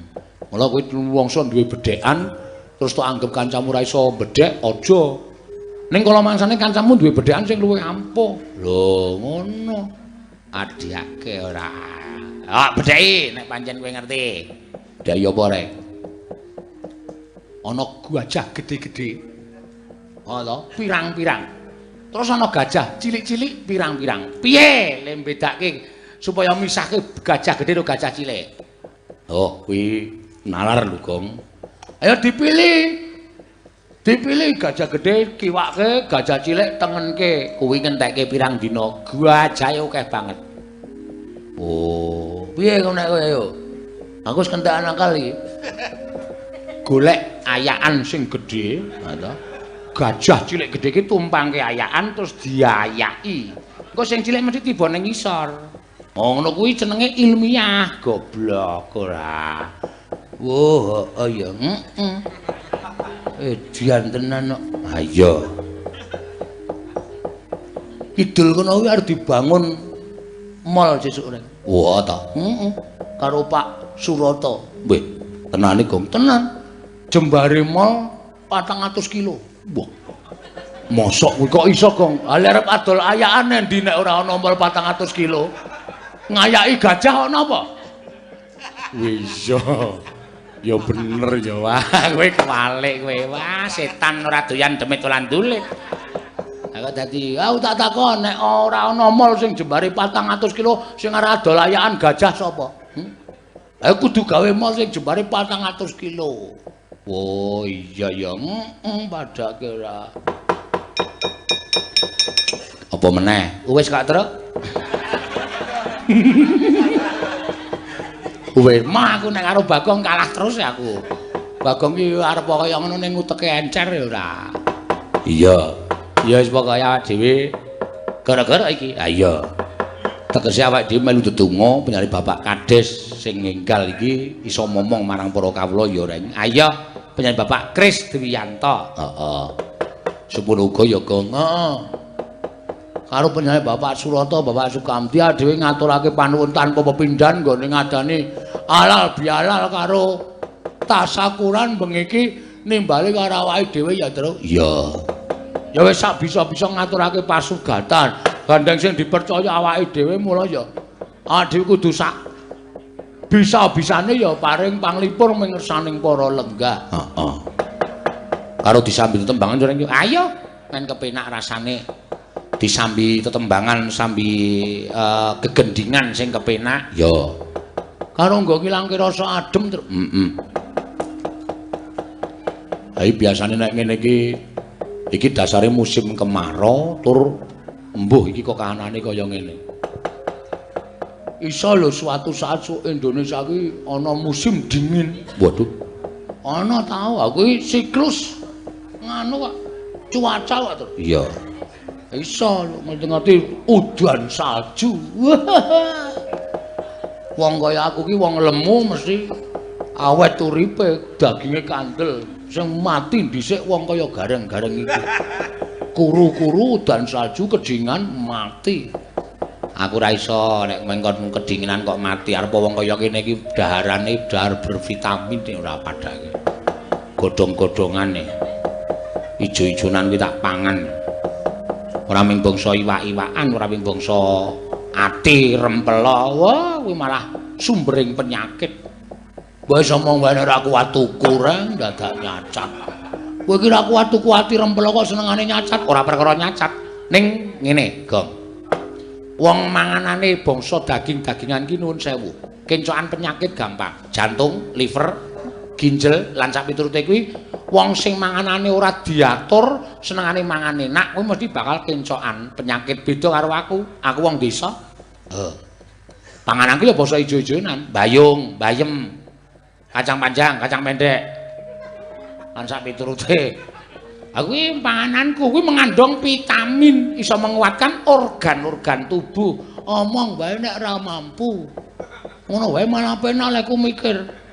Mula kowe wong sok duwe bedhekan terus tok anggep kancamu ora iso bedhek, aja. Ning kala mangsane kancamu duwe bedhekan sing luwih ampuh. Lho, ngono. Adhiake ora. Ah, bedheki nek pancen kowe ngerti. Bedheki apa rek? Ana gajah gedhe-gedhe. Ana pirang-pirang. Terus ana gajah cilik-cilik pirang-pirang. Piye le mbedake supaya misahke gajah gedhe karo gajah cilik? Oh, kuwi nalar lho, Gong. Ayo dipilih. Dipilih gajah gedhe kiwake, gajah cilik tengenke. Kuwi ngentekke pirang dina. Gajahe akeh banget. Oh, piye kok nek kowe ayo? Aku wis kentekan akal iki. Golek ayakan sing gedhe, ha to. Gajah cilik gedhe iki tumpangke ayakan terus diayaki. Engko sing cilik mesti tiba ning ngisor. Oh, ngono kuwi jenenge ilmiah, goblok ora. Wah, heeh ya. Heeh. Edian tenan kok. Ha iya. Kidul kono kuwi arep dibangun mall sesuk reng. Wah ta. Heeh. Karo Pak Surata. Weh, tenane Gong, tenan. Jembare mall 400 kilo. Wah. Mosok kuwi kok iso, Gong? Ha lek arep adol ayakane endi nek ora ana mall 400 kilo? Ngayaki gajah ana apa? Wis iya. Ya bener ya. Wah, kowe kewalik kowe. Wah, setan ora doyan demit lan dulit. Aku dadi, aku tak takon nek ora ana mall sing jembare 400 kilo sing arep adol ayakan gajah sapa? Aku kudu gawe mall sing jembare 400 kilo. Oh iya ya, heeh padake ora. Apa meneh? Wis Kak Truk. Wis mah aku nek karo Bagong kalah terus ya aku. Bagong ki arep kaya ngono ning uteke encer ya ora. Iya. Ya wis pokoke awake dhewe gara-gara iki. Ha iya. Tegese awake dhewe melu ndedonga penyari Bapak Kades sing ngenggal iki iso momong marang para kawula ya ora. Ha iya, penyari Bapak Kris Dwiyanto. Heeh. Semono uga ya Gong. Heeh. Karo penyari Bapak Surata, Bapak Sukamti dhewe ngaturake panuwun tanpa pepindhan nggone ngadani alal bihalal karo tasakuran bengi iki nimbali karo awake dhewe ya, Truk. Iya. Ya wis sak bisa-bisa ngaturake pasugatan. Gandeng sing dipercaya awake dhewe mula ya awake dhewe kudu sak bisa-bisane ya paring panglipur mingersaning para lenggah. Heeh. Karo disambi tetembangan jare ayo men kepenak rasane. Disambi tetembangan sambi kegendingan sing kepenak ya. Karo nggo ngilangke rasa adem, Truk. Heeh. Ha biasane nek ngene iki iki dasare musim kemarau tur embuh iki kok kahanane kaya ngene. Iso lho suatu saat Indonesia iki ana musim dingin. Waduh. Ana tau aku iki siklus nganu kok cuaca kok, Truk. Iya. Iso lho ngerti-ngerti udan salju. Wong kaya aku ki wong lemu mesti awet uripe, daginge kandel. Sing mati dhisik wong kaya gareng-gareng iki. Kuru-kuru udan salju kedinginan mati. Aku ora iso nek mengkon kedinginan kok mati. Arep wong kaya kene iki daharane dahar bervitamin ora padake. Godhong-godhongane. Ijo-ijonan kuwi tak pangan. Ora mung bangsa iwak-iwakan, ora mung bangsa ati rempela. Wah, kuwi malah sumbering penyakit. Wis omong wae ora kuat tuku reng dadak nyacat. Kowe iki ora kuat tuku ati rempela kok senengane nyacat, ora perkara nyacat. Ning ngene, Gong. Wong manganane bangsa daging-dagingan ki nuwun sewu. Kencokan penyakit gampang. Jantung, liver, ginjel lan sak piturute kuwi wong sing manganane ora diatur, senengane mangan enak kuwi mesti bakal kencokan penyakit. Beda karo aku. Aku wong desa. Heeh. Pangananku ya basa ijo-ijonan, bayung, bayem, kacang panjang, kacang pendek. Lan sak piturute. Aku iki pangananku kuwi mengandung vitamin, iso menguatkan organ-organ tubuh. Omong wae nek ora mampu. Ngono wae malah penak lek ku mikir.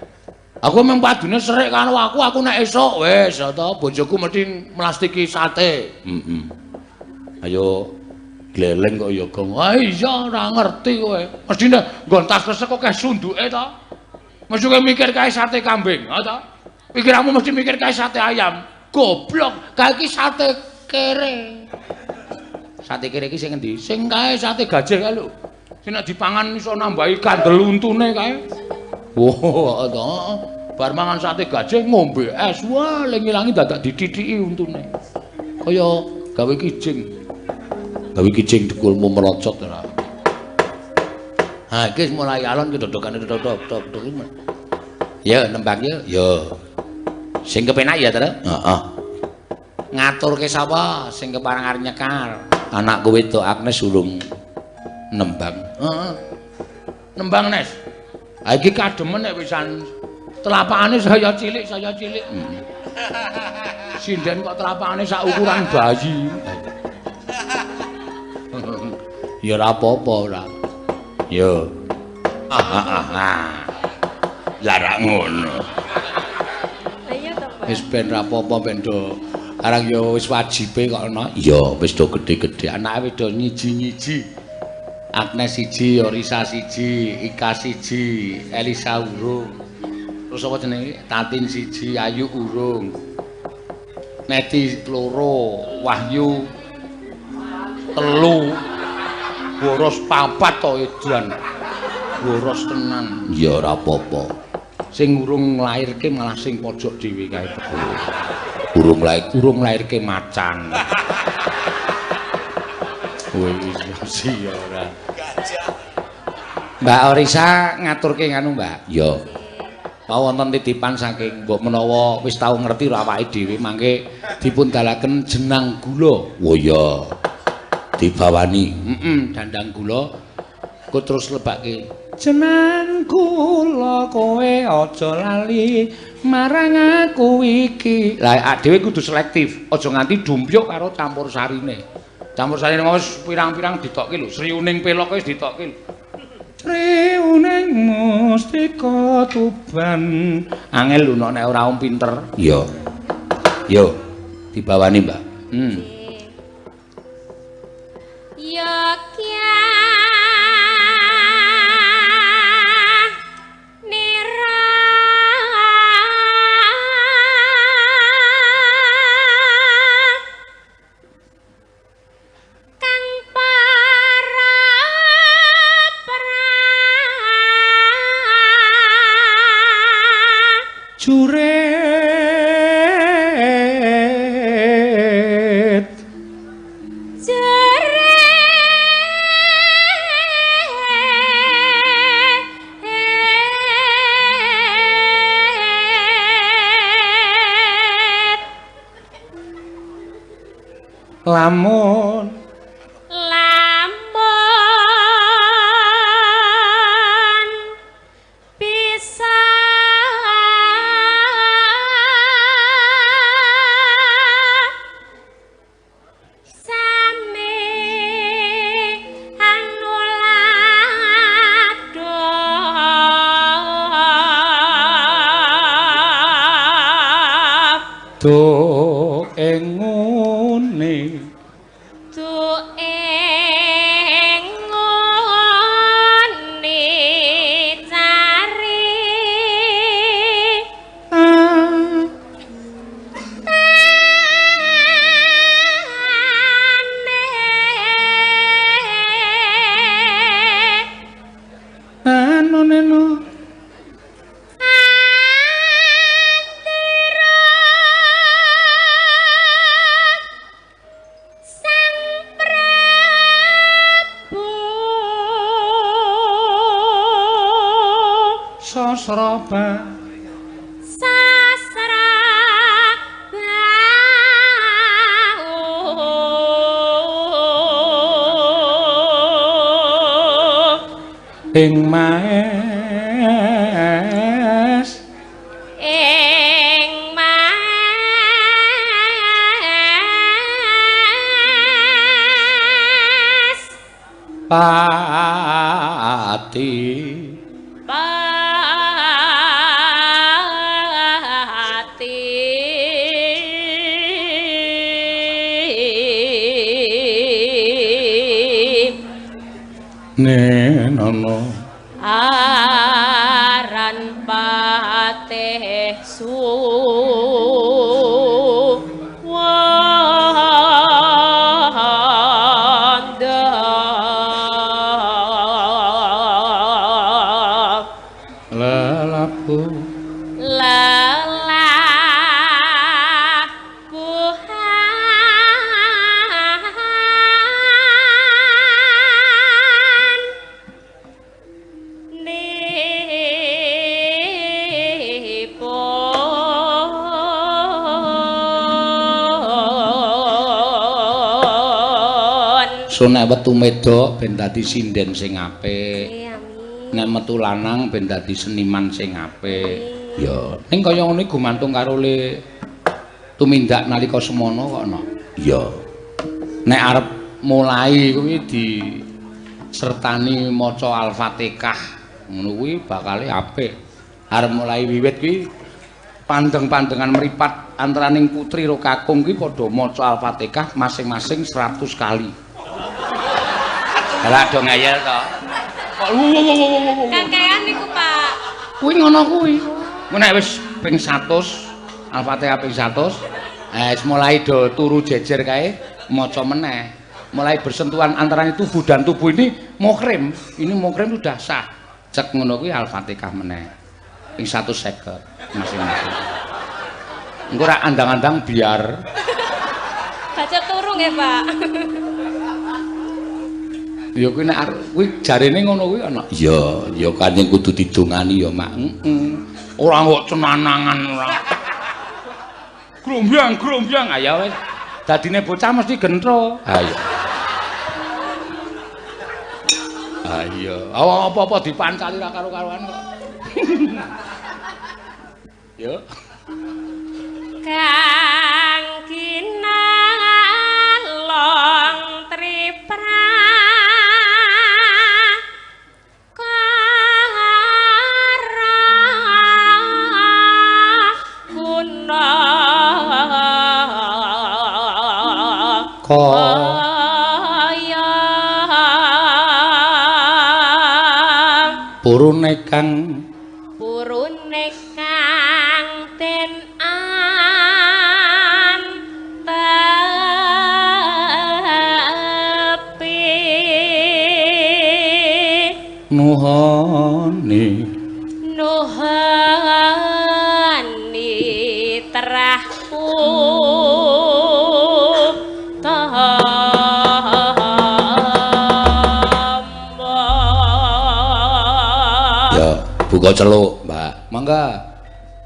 Aku mung padune serik karo aku, aku nek esuk wis to bojoku mesti mlastiki sate. Heeh. Ayo gleleng kok ya, Gong. Ah iya ora ngerti kowe. Mestine nggon tas kresek kok akeh sunduke to. Mesti kowe mikir kae sate kambing, ha to? Pikiranmu mesti mikir kae sate ayam. Goblok, kae iki sate kere. Sate kere iki sing endi? Sing kae sate gajah kae lho. Sing nek dipangan iso nambahi kandel untune kae. Wah, to. Bar mangan sate gajah ngombe es. Wah, le ngilangi dadak ditithiki untune. Kaya gawe kijing. Gawe kijing dekulmu melocot ora. Ha, iki mulai alon ki dodokane dodok dodok. Ya, nembang ya. Ya. Sing kepenak ya, Tru? Heeh. Ngaturke sapa sing kepareng arep nyekar? Anakku wedok Agnes urung nembang. Heeh. Nembang, Nes. Ha iki kademen nek wisan telapakane saya cilik, saya cilik. Heeh. Sinden kok telapakane sak ukuran bayi. Ya ora apa-apa ora. Ya. Ah ah ah. Lah ra ngono. Pak. Wis ben ra apa-apa ben do. Arang ya wis wajibe kok ana. Iya, wis do gedhe-gedhe. Anake wis do nyiji-nyiji. Agnes siji, Yorisa siji, Ika siji, Elisa urung. Terus apa jenenge? Tatin siji, Ayu urung. Neti loro, Wahyu telu. Boros papat to edan. Boros tenan. Ya ora apa-apa. Sing urung nglairke malah sing pojok dhewe kae teko. Urung lair, urung nglairke macan. Kowe iki ya ora. Mbak Orisa ngaturke nganu, Mbak. Ya. Wau wonten titipan saking mbok menawa wis tau ngerti ora awake dhewe mangke dipun dalaken jenang gula. Oh iya. Dibawani. Heeh, dandang gula. Ku terus lebake jenang gula kowe aja lali marang aku iki. Lah dhewe kudu selektif, aja nganti dumpyuk karo campur sarine. Campur sarine wis pirang-pirang ditokke lho, sriuning pelok wis ditokke lho. Sriuning mustika Tuban. Angel lho nek ora wong pinter. Iya. Yo, dibawani, Mbak. Ya kya nira kang para Juret. Jeret Lamun lamun bisa sami anulado do ing ngene tu ing ngene cari tane anu neno Andira Sang Prabu sasraba Sasra ing maes ing mas pati pati nenono aran patih suwanda lelaku lelakuhan nipun. So nek wetu medok ben dadi sinden sing apik. Amin. Nek metu lanang ben dadi seniman sing apik. Ya, ning kaya ngene gumantung karo le tumindak nalika semono kok no. Ya. Nek arep mulai kuwi disertani maca Al-Fatihah, ngono kuwi bakale apik. Arep mulai wiwit kuwi Pandeng-pandengan meripat antaraning putri ro kakung kuwi padha maca Al-Fatihah masing-masing 100 kali. Lah do ngayal to. Kok Kakean niku, Pak. Kuwi ngono kuwi. Nek wis ping 100 Al-Fatihah ping 100, wis mulai do turu jejer kae maca meneh. Mulai bersentuhan antara tubuh dan tubuh ini muhrim. Ini muhrim sudah sah. Cek ngono kuwi Al-Fatihah meneh. Ping 150 masing-masing. Engko ora andang-andang biar Baca turu nggih, Pak. Ya kuwi nek arep kuwi jarene ngono kuwi ana. Iya, ya kanjeng kudu didongani ya, Mak. Heeh. Ora kok cenanangan ora. Grombyang, grombyang. Ayo wis. Dadine bocah mesti gentro. Ayo. Ayo. Apa-apa dipancali ra karo-karuan kok. Yo. Kang kinalong tripra kara guna kaya Purune kang purune kang den antepi nuhoni nuhani terah utama. Ya, buka celuk, Mbak. Mangga.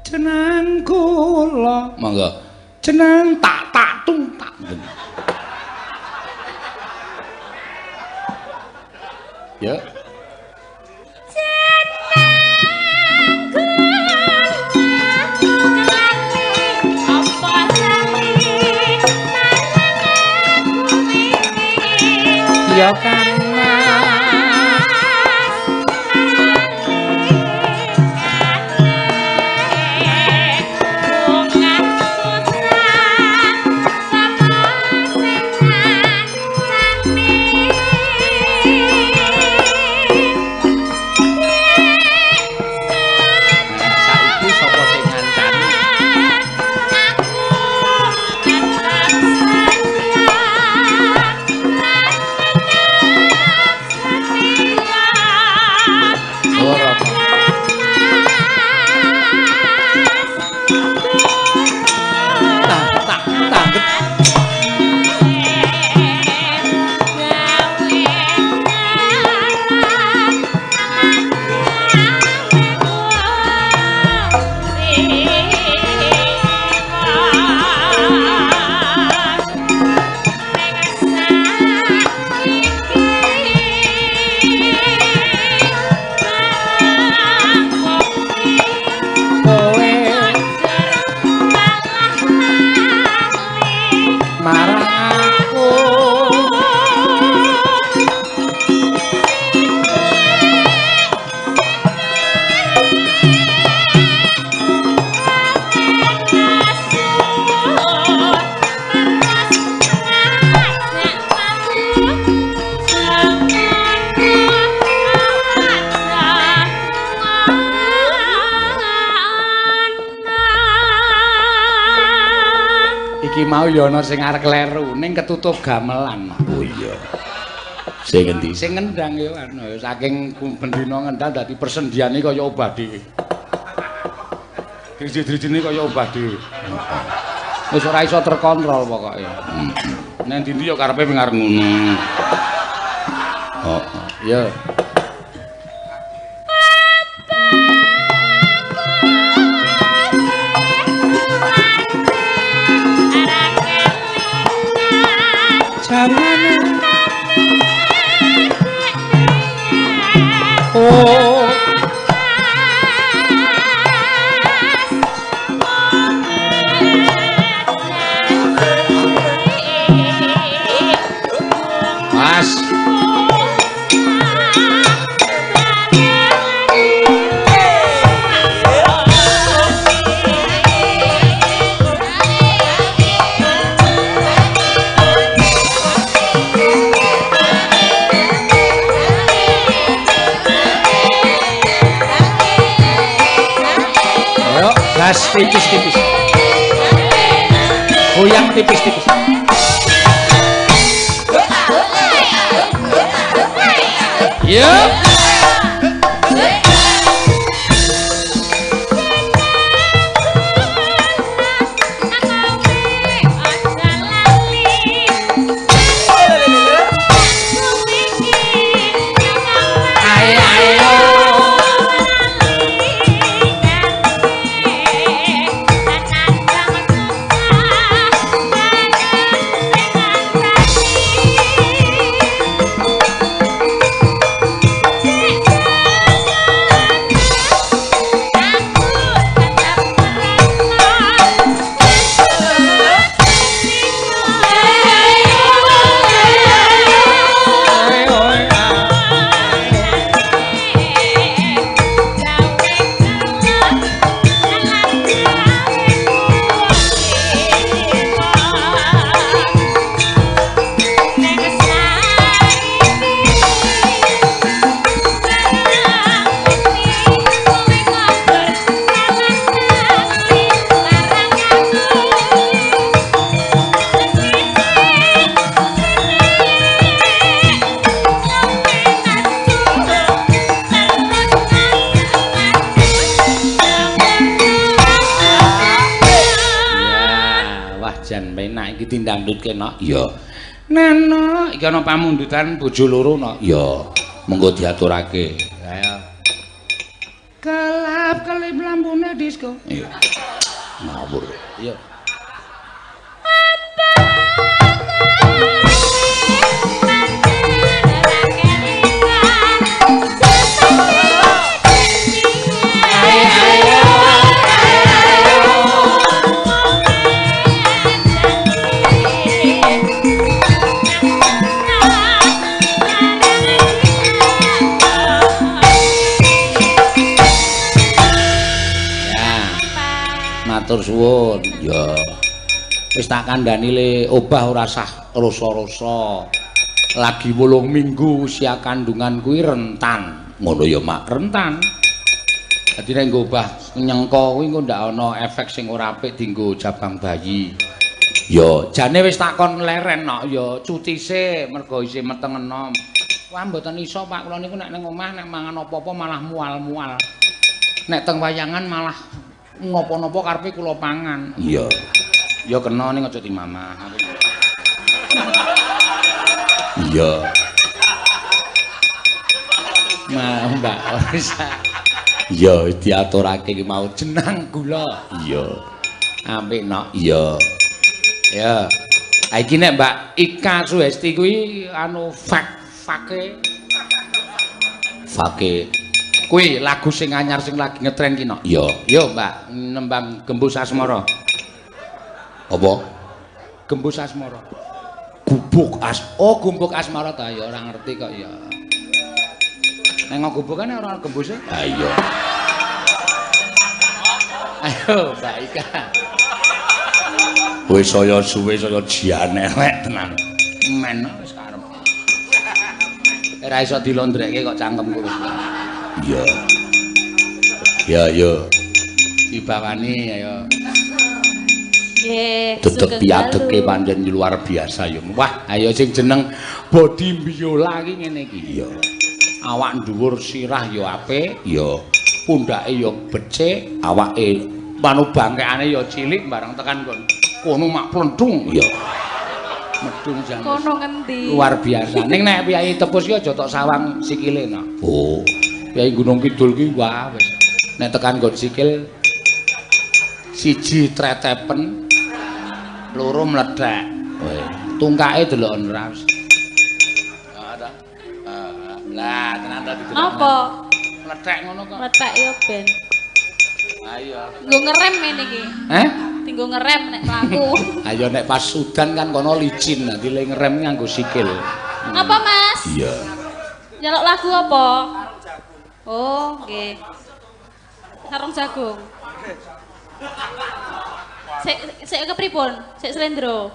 Jeneng kula. Mangga. Jeneng tak tak tung tak. Ya. Ya kan. Saiki sapa sing ngancani? Ora. Tak tak tak. Kowe marang aku. Iki mau ya ana sing arep kleru ning ketutup gamelan. Oh iya. Sing endi? Sing ngendang ya ana ya saking bendina ngendang dadi persendiane kaya obah dhewe. Driji-drijine kaya obah dhewe. Wis ora iso terkontrol pokoke. Nang ndi-ndi ya karepe mung arep ngono. Heeh. Ya. Oh. Mas. Tipis-tipis. Goyang tipis-tipis. Yup. Dangdut kena ya. Neno iki ana pamundutan bojo loro no. Ya, monggo diaturake. Ayo. Kelap kelip lampune disko. Iya. Ngawur. Iya. Matur suwun. Ya. Wis tak kandhani le obah ora sah rasa-rasa. Lagi 8 minggu usia kandungan kuwi rentan. Ngono ya Mak, rentan. Dadi nek nggo obah nyengko kuwi engko ndak ana efek sing ora apik dienggo jabang bayi. Ya, jane wis takon leren nok ya cuti sik mergo isih meteng enom. Wah mboten iso Pak, kula niku nek ning omah nek mangan apa-apa malah mual-mual. Nek teng wayangan malah ngopo-nopo karepe kula pangan. Iya. Ya kena ning aja dimamah. Iya. Ma Mbak Orisa. Iya diaturake iki mau jenang gula. Iya. Apik nok. Iya. Ya. Ha iki nek Mbak Ika Suhesti kuwi anu fake. Fake. Kuwi lagu sing anyar sing lagi ngetren ki nok. Iya. Yo Mbak nembang Gembus Asmara. Apa? Gembus Asmara. Gubuk as. Oh, Gumbuk Asmara ta ya ora ngerti kok ya. Neng gubukane ora gembuse. Ha iya. Ayo Mbak Ika. Wis saya suwe saya jiane elek tenan. Men wis karep. Ora iso dilondrekke kok cangkemku wis. Iya. Ya ya. Dibawani ayo. Nggih. Dedeg piadeke pancen luar biasa ya. Wah, ayo sing jeneng body biola iki ngene iki. Iya. Awak dhuwur sirah ya apik, ya. Pundhake ya becik, awake manu bangkekane ya cilik bareng tekan kon. Kono mak plentung. Iya. Medun jan. Kono ngendi? Luar biasa. Ning nek piyayi tepus ki aja tok sawang sikile no. Oh. Piyayi Gunung Kidul ki wah wis. Nek tekan nggon sikil siji tretepen, loro mlethek. Tungkake deloken ora wis. Ah ta. Lah tenan ta didelok. Napa? Mlethek ngono kok. Mlethek ya ben. Ayo. Nggo ngerem ngene iki. Heh? Dinggo ngerem nek mlaku. Ayo nek pas udan kan kono licin, nanti le ngerem nganggo sikil. Napa Mas? Iya. Njaluk lagu apa? Sarung jagung. Oh, nggih. Sarung jagung. Sik sik kepripun? Sik slendro.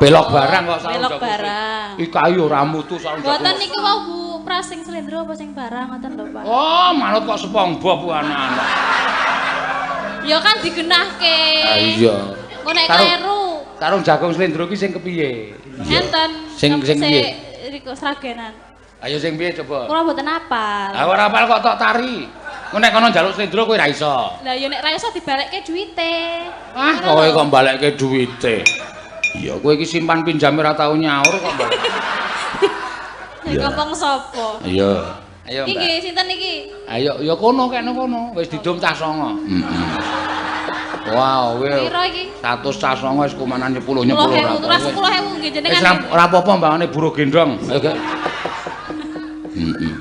Belok barang kok sarung Belok jagung. barang. Iki kayu ora mutu sarung jagung. Mboten niku wau Bu, prasing slendro apa sing barang ngoten lho, Pak. Oh, manut kok SpongeBob ku anak-anak. Ya kan digenahke. Ah iya. Engko nek kleru. Sarung jagung slendro ki sing kepiye? Enten. Sing piye? Riku Sragenan. Ayo sing piye coba? Kula mboten apal. Ah ora apal kok tok tari. Engko nek kono njaluk slendro kowe ra iso. Lah ya nek ra iso dibalekke duwite. Ah, kowe kok balekke duwite. Iya, kowe iki simpan pinjame ora tau nyaur kok balik. Ya ngomong sapa? Iya. Ayo, Iki Mbak. nggih sinten iki? Ayo, ya kono kene kono, wis didum cah 9. Heeh. Wow, kowe Piro iki? 100 cah 9 wis kumanan 10 10 10.000, ora. 10.000 nggih Wis jenengan. ora apa-apa mbangane buruh gendong. Ayo, Gek. Heeh.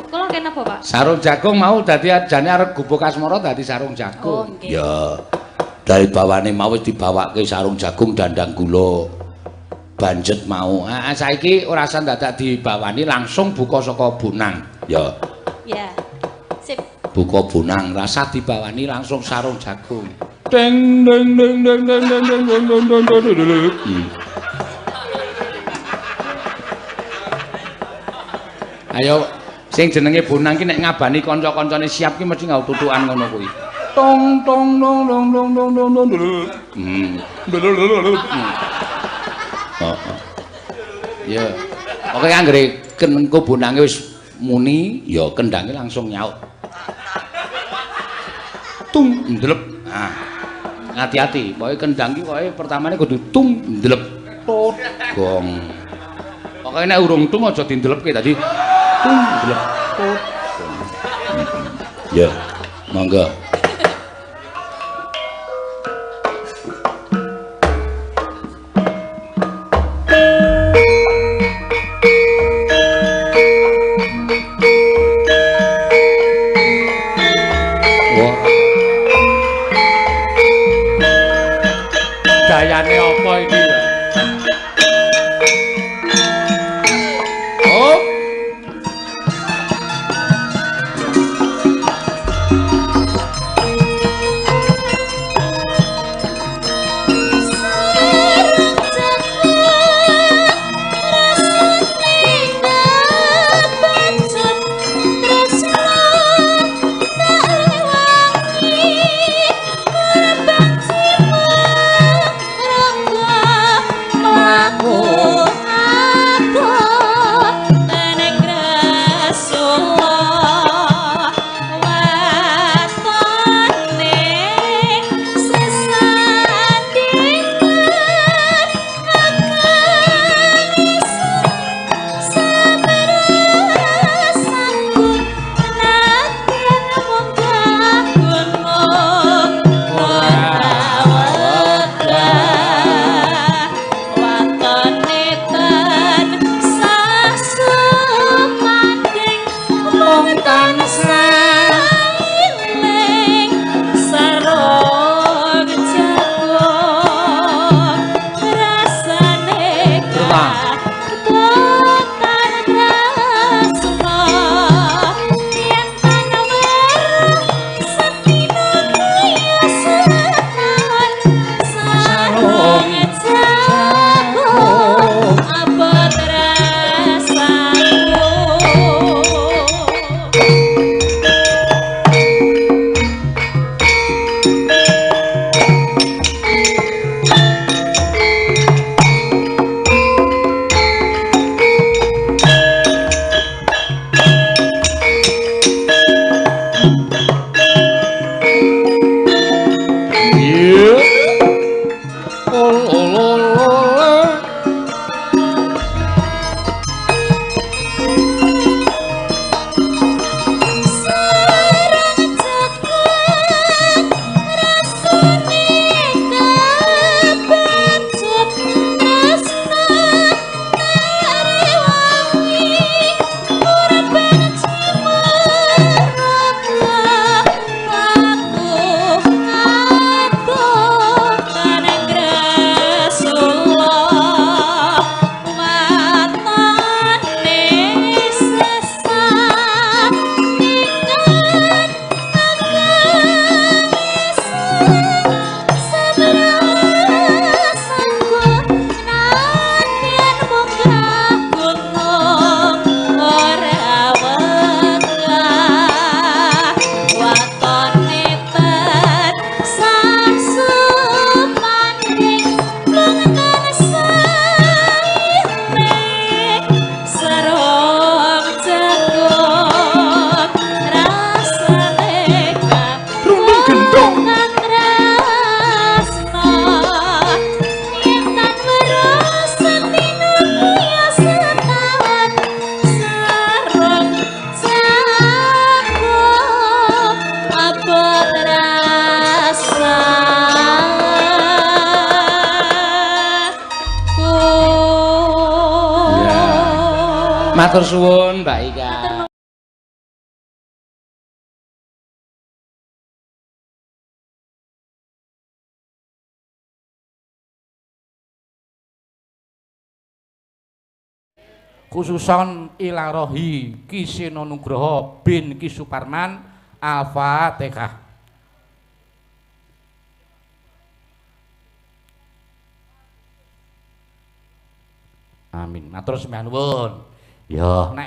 Kula kene apa, Pak? Sarung jagung mau dadi jane arep gubuk asmara dadi sarung Oh, jagung. nggih. Ya. Dari bawane mau wis dibawake sarung jagung dandang gula. Banjet mau. Ah, saiki ora usah dadak dibawani langsung buka saka bonang. Ya, Ya. Sip. Buka bonang, rasa dibawani langsung sarung jagung. Deng deng deng deng deng deng deng deng deng deng deng deng deng. Ayo sing jenenge bonang ki nek ngabani kanca-kancane siap ki mesti nggawa tutukan ngono kuwi. Tong tong dong dong dong dong dong dong. Hmm. Heeh. Ya. Pokoke anggere engko bonange wis muni, ya kendhange langsung nyaut. Tung ndelep. Nah. Hati-hati, pokoke kendhang ki pokoke pertamane kudu tung ndelep. Tut gong. Pokoke nek urung tung aja dindelepke dadi tung ndelep tut gong. Ya, monggo. Wah. Dayane apa iki ya? Oh. Rangga. Matur suwun Mbak Ika. Khususon ilarohi Ki Seno Nugroho bin Ki Suparman. Al-Fatihah. Amin. Matur sembah nuwun. Ya, nek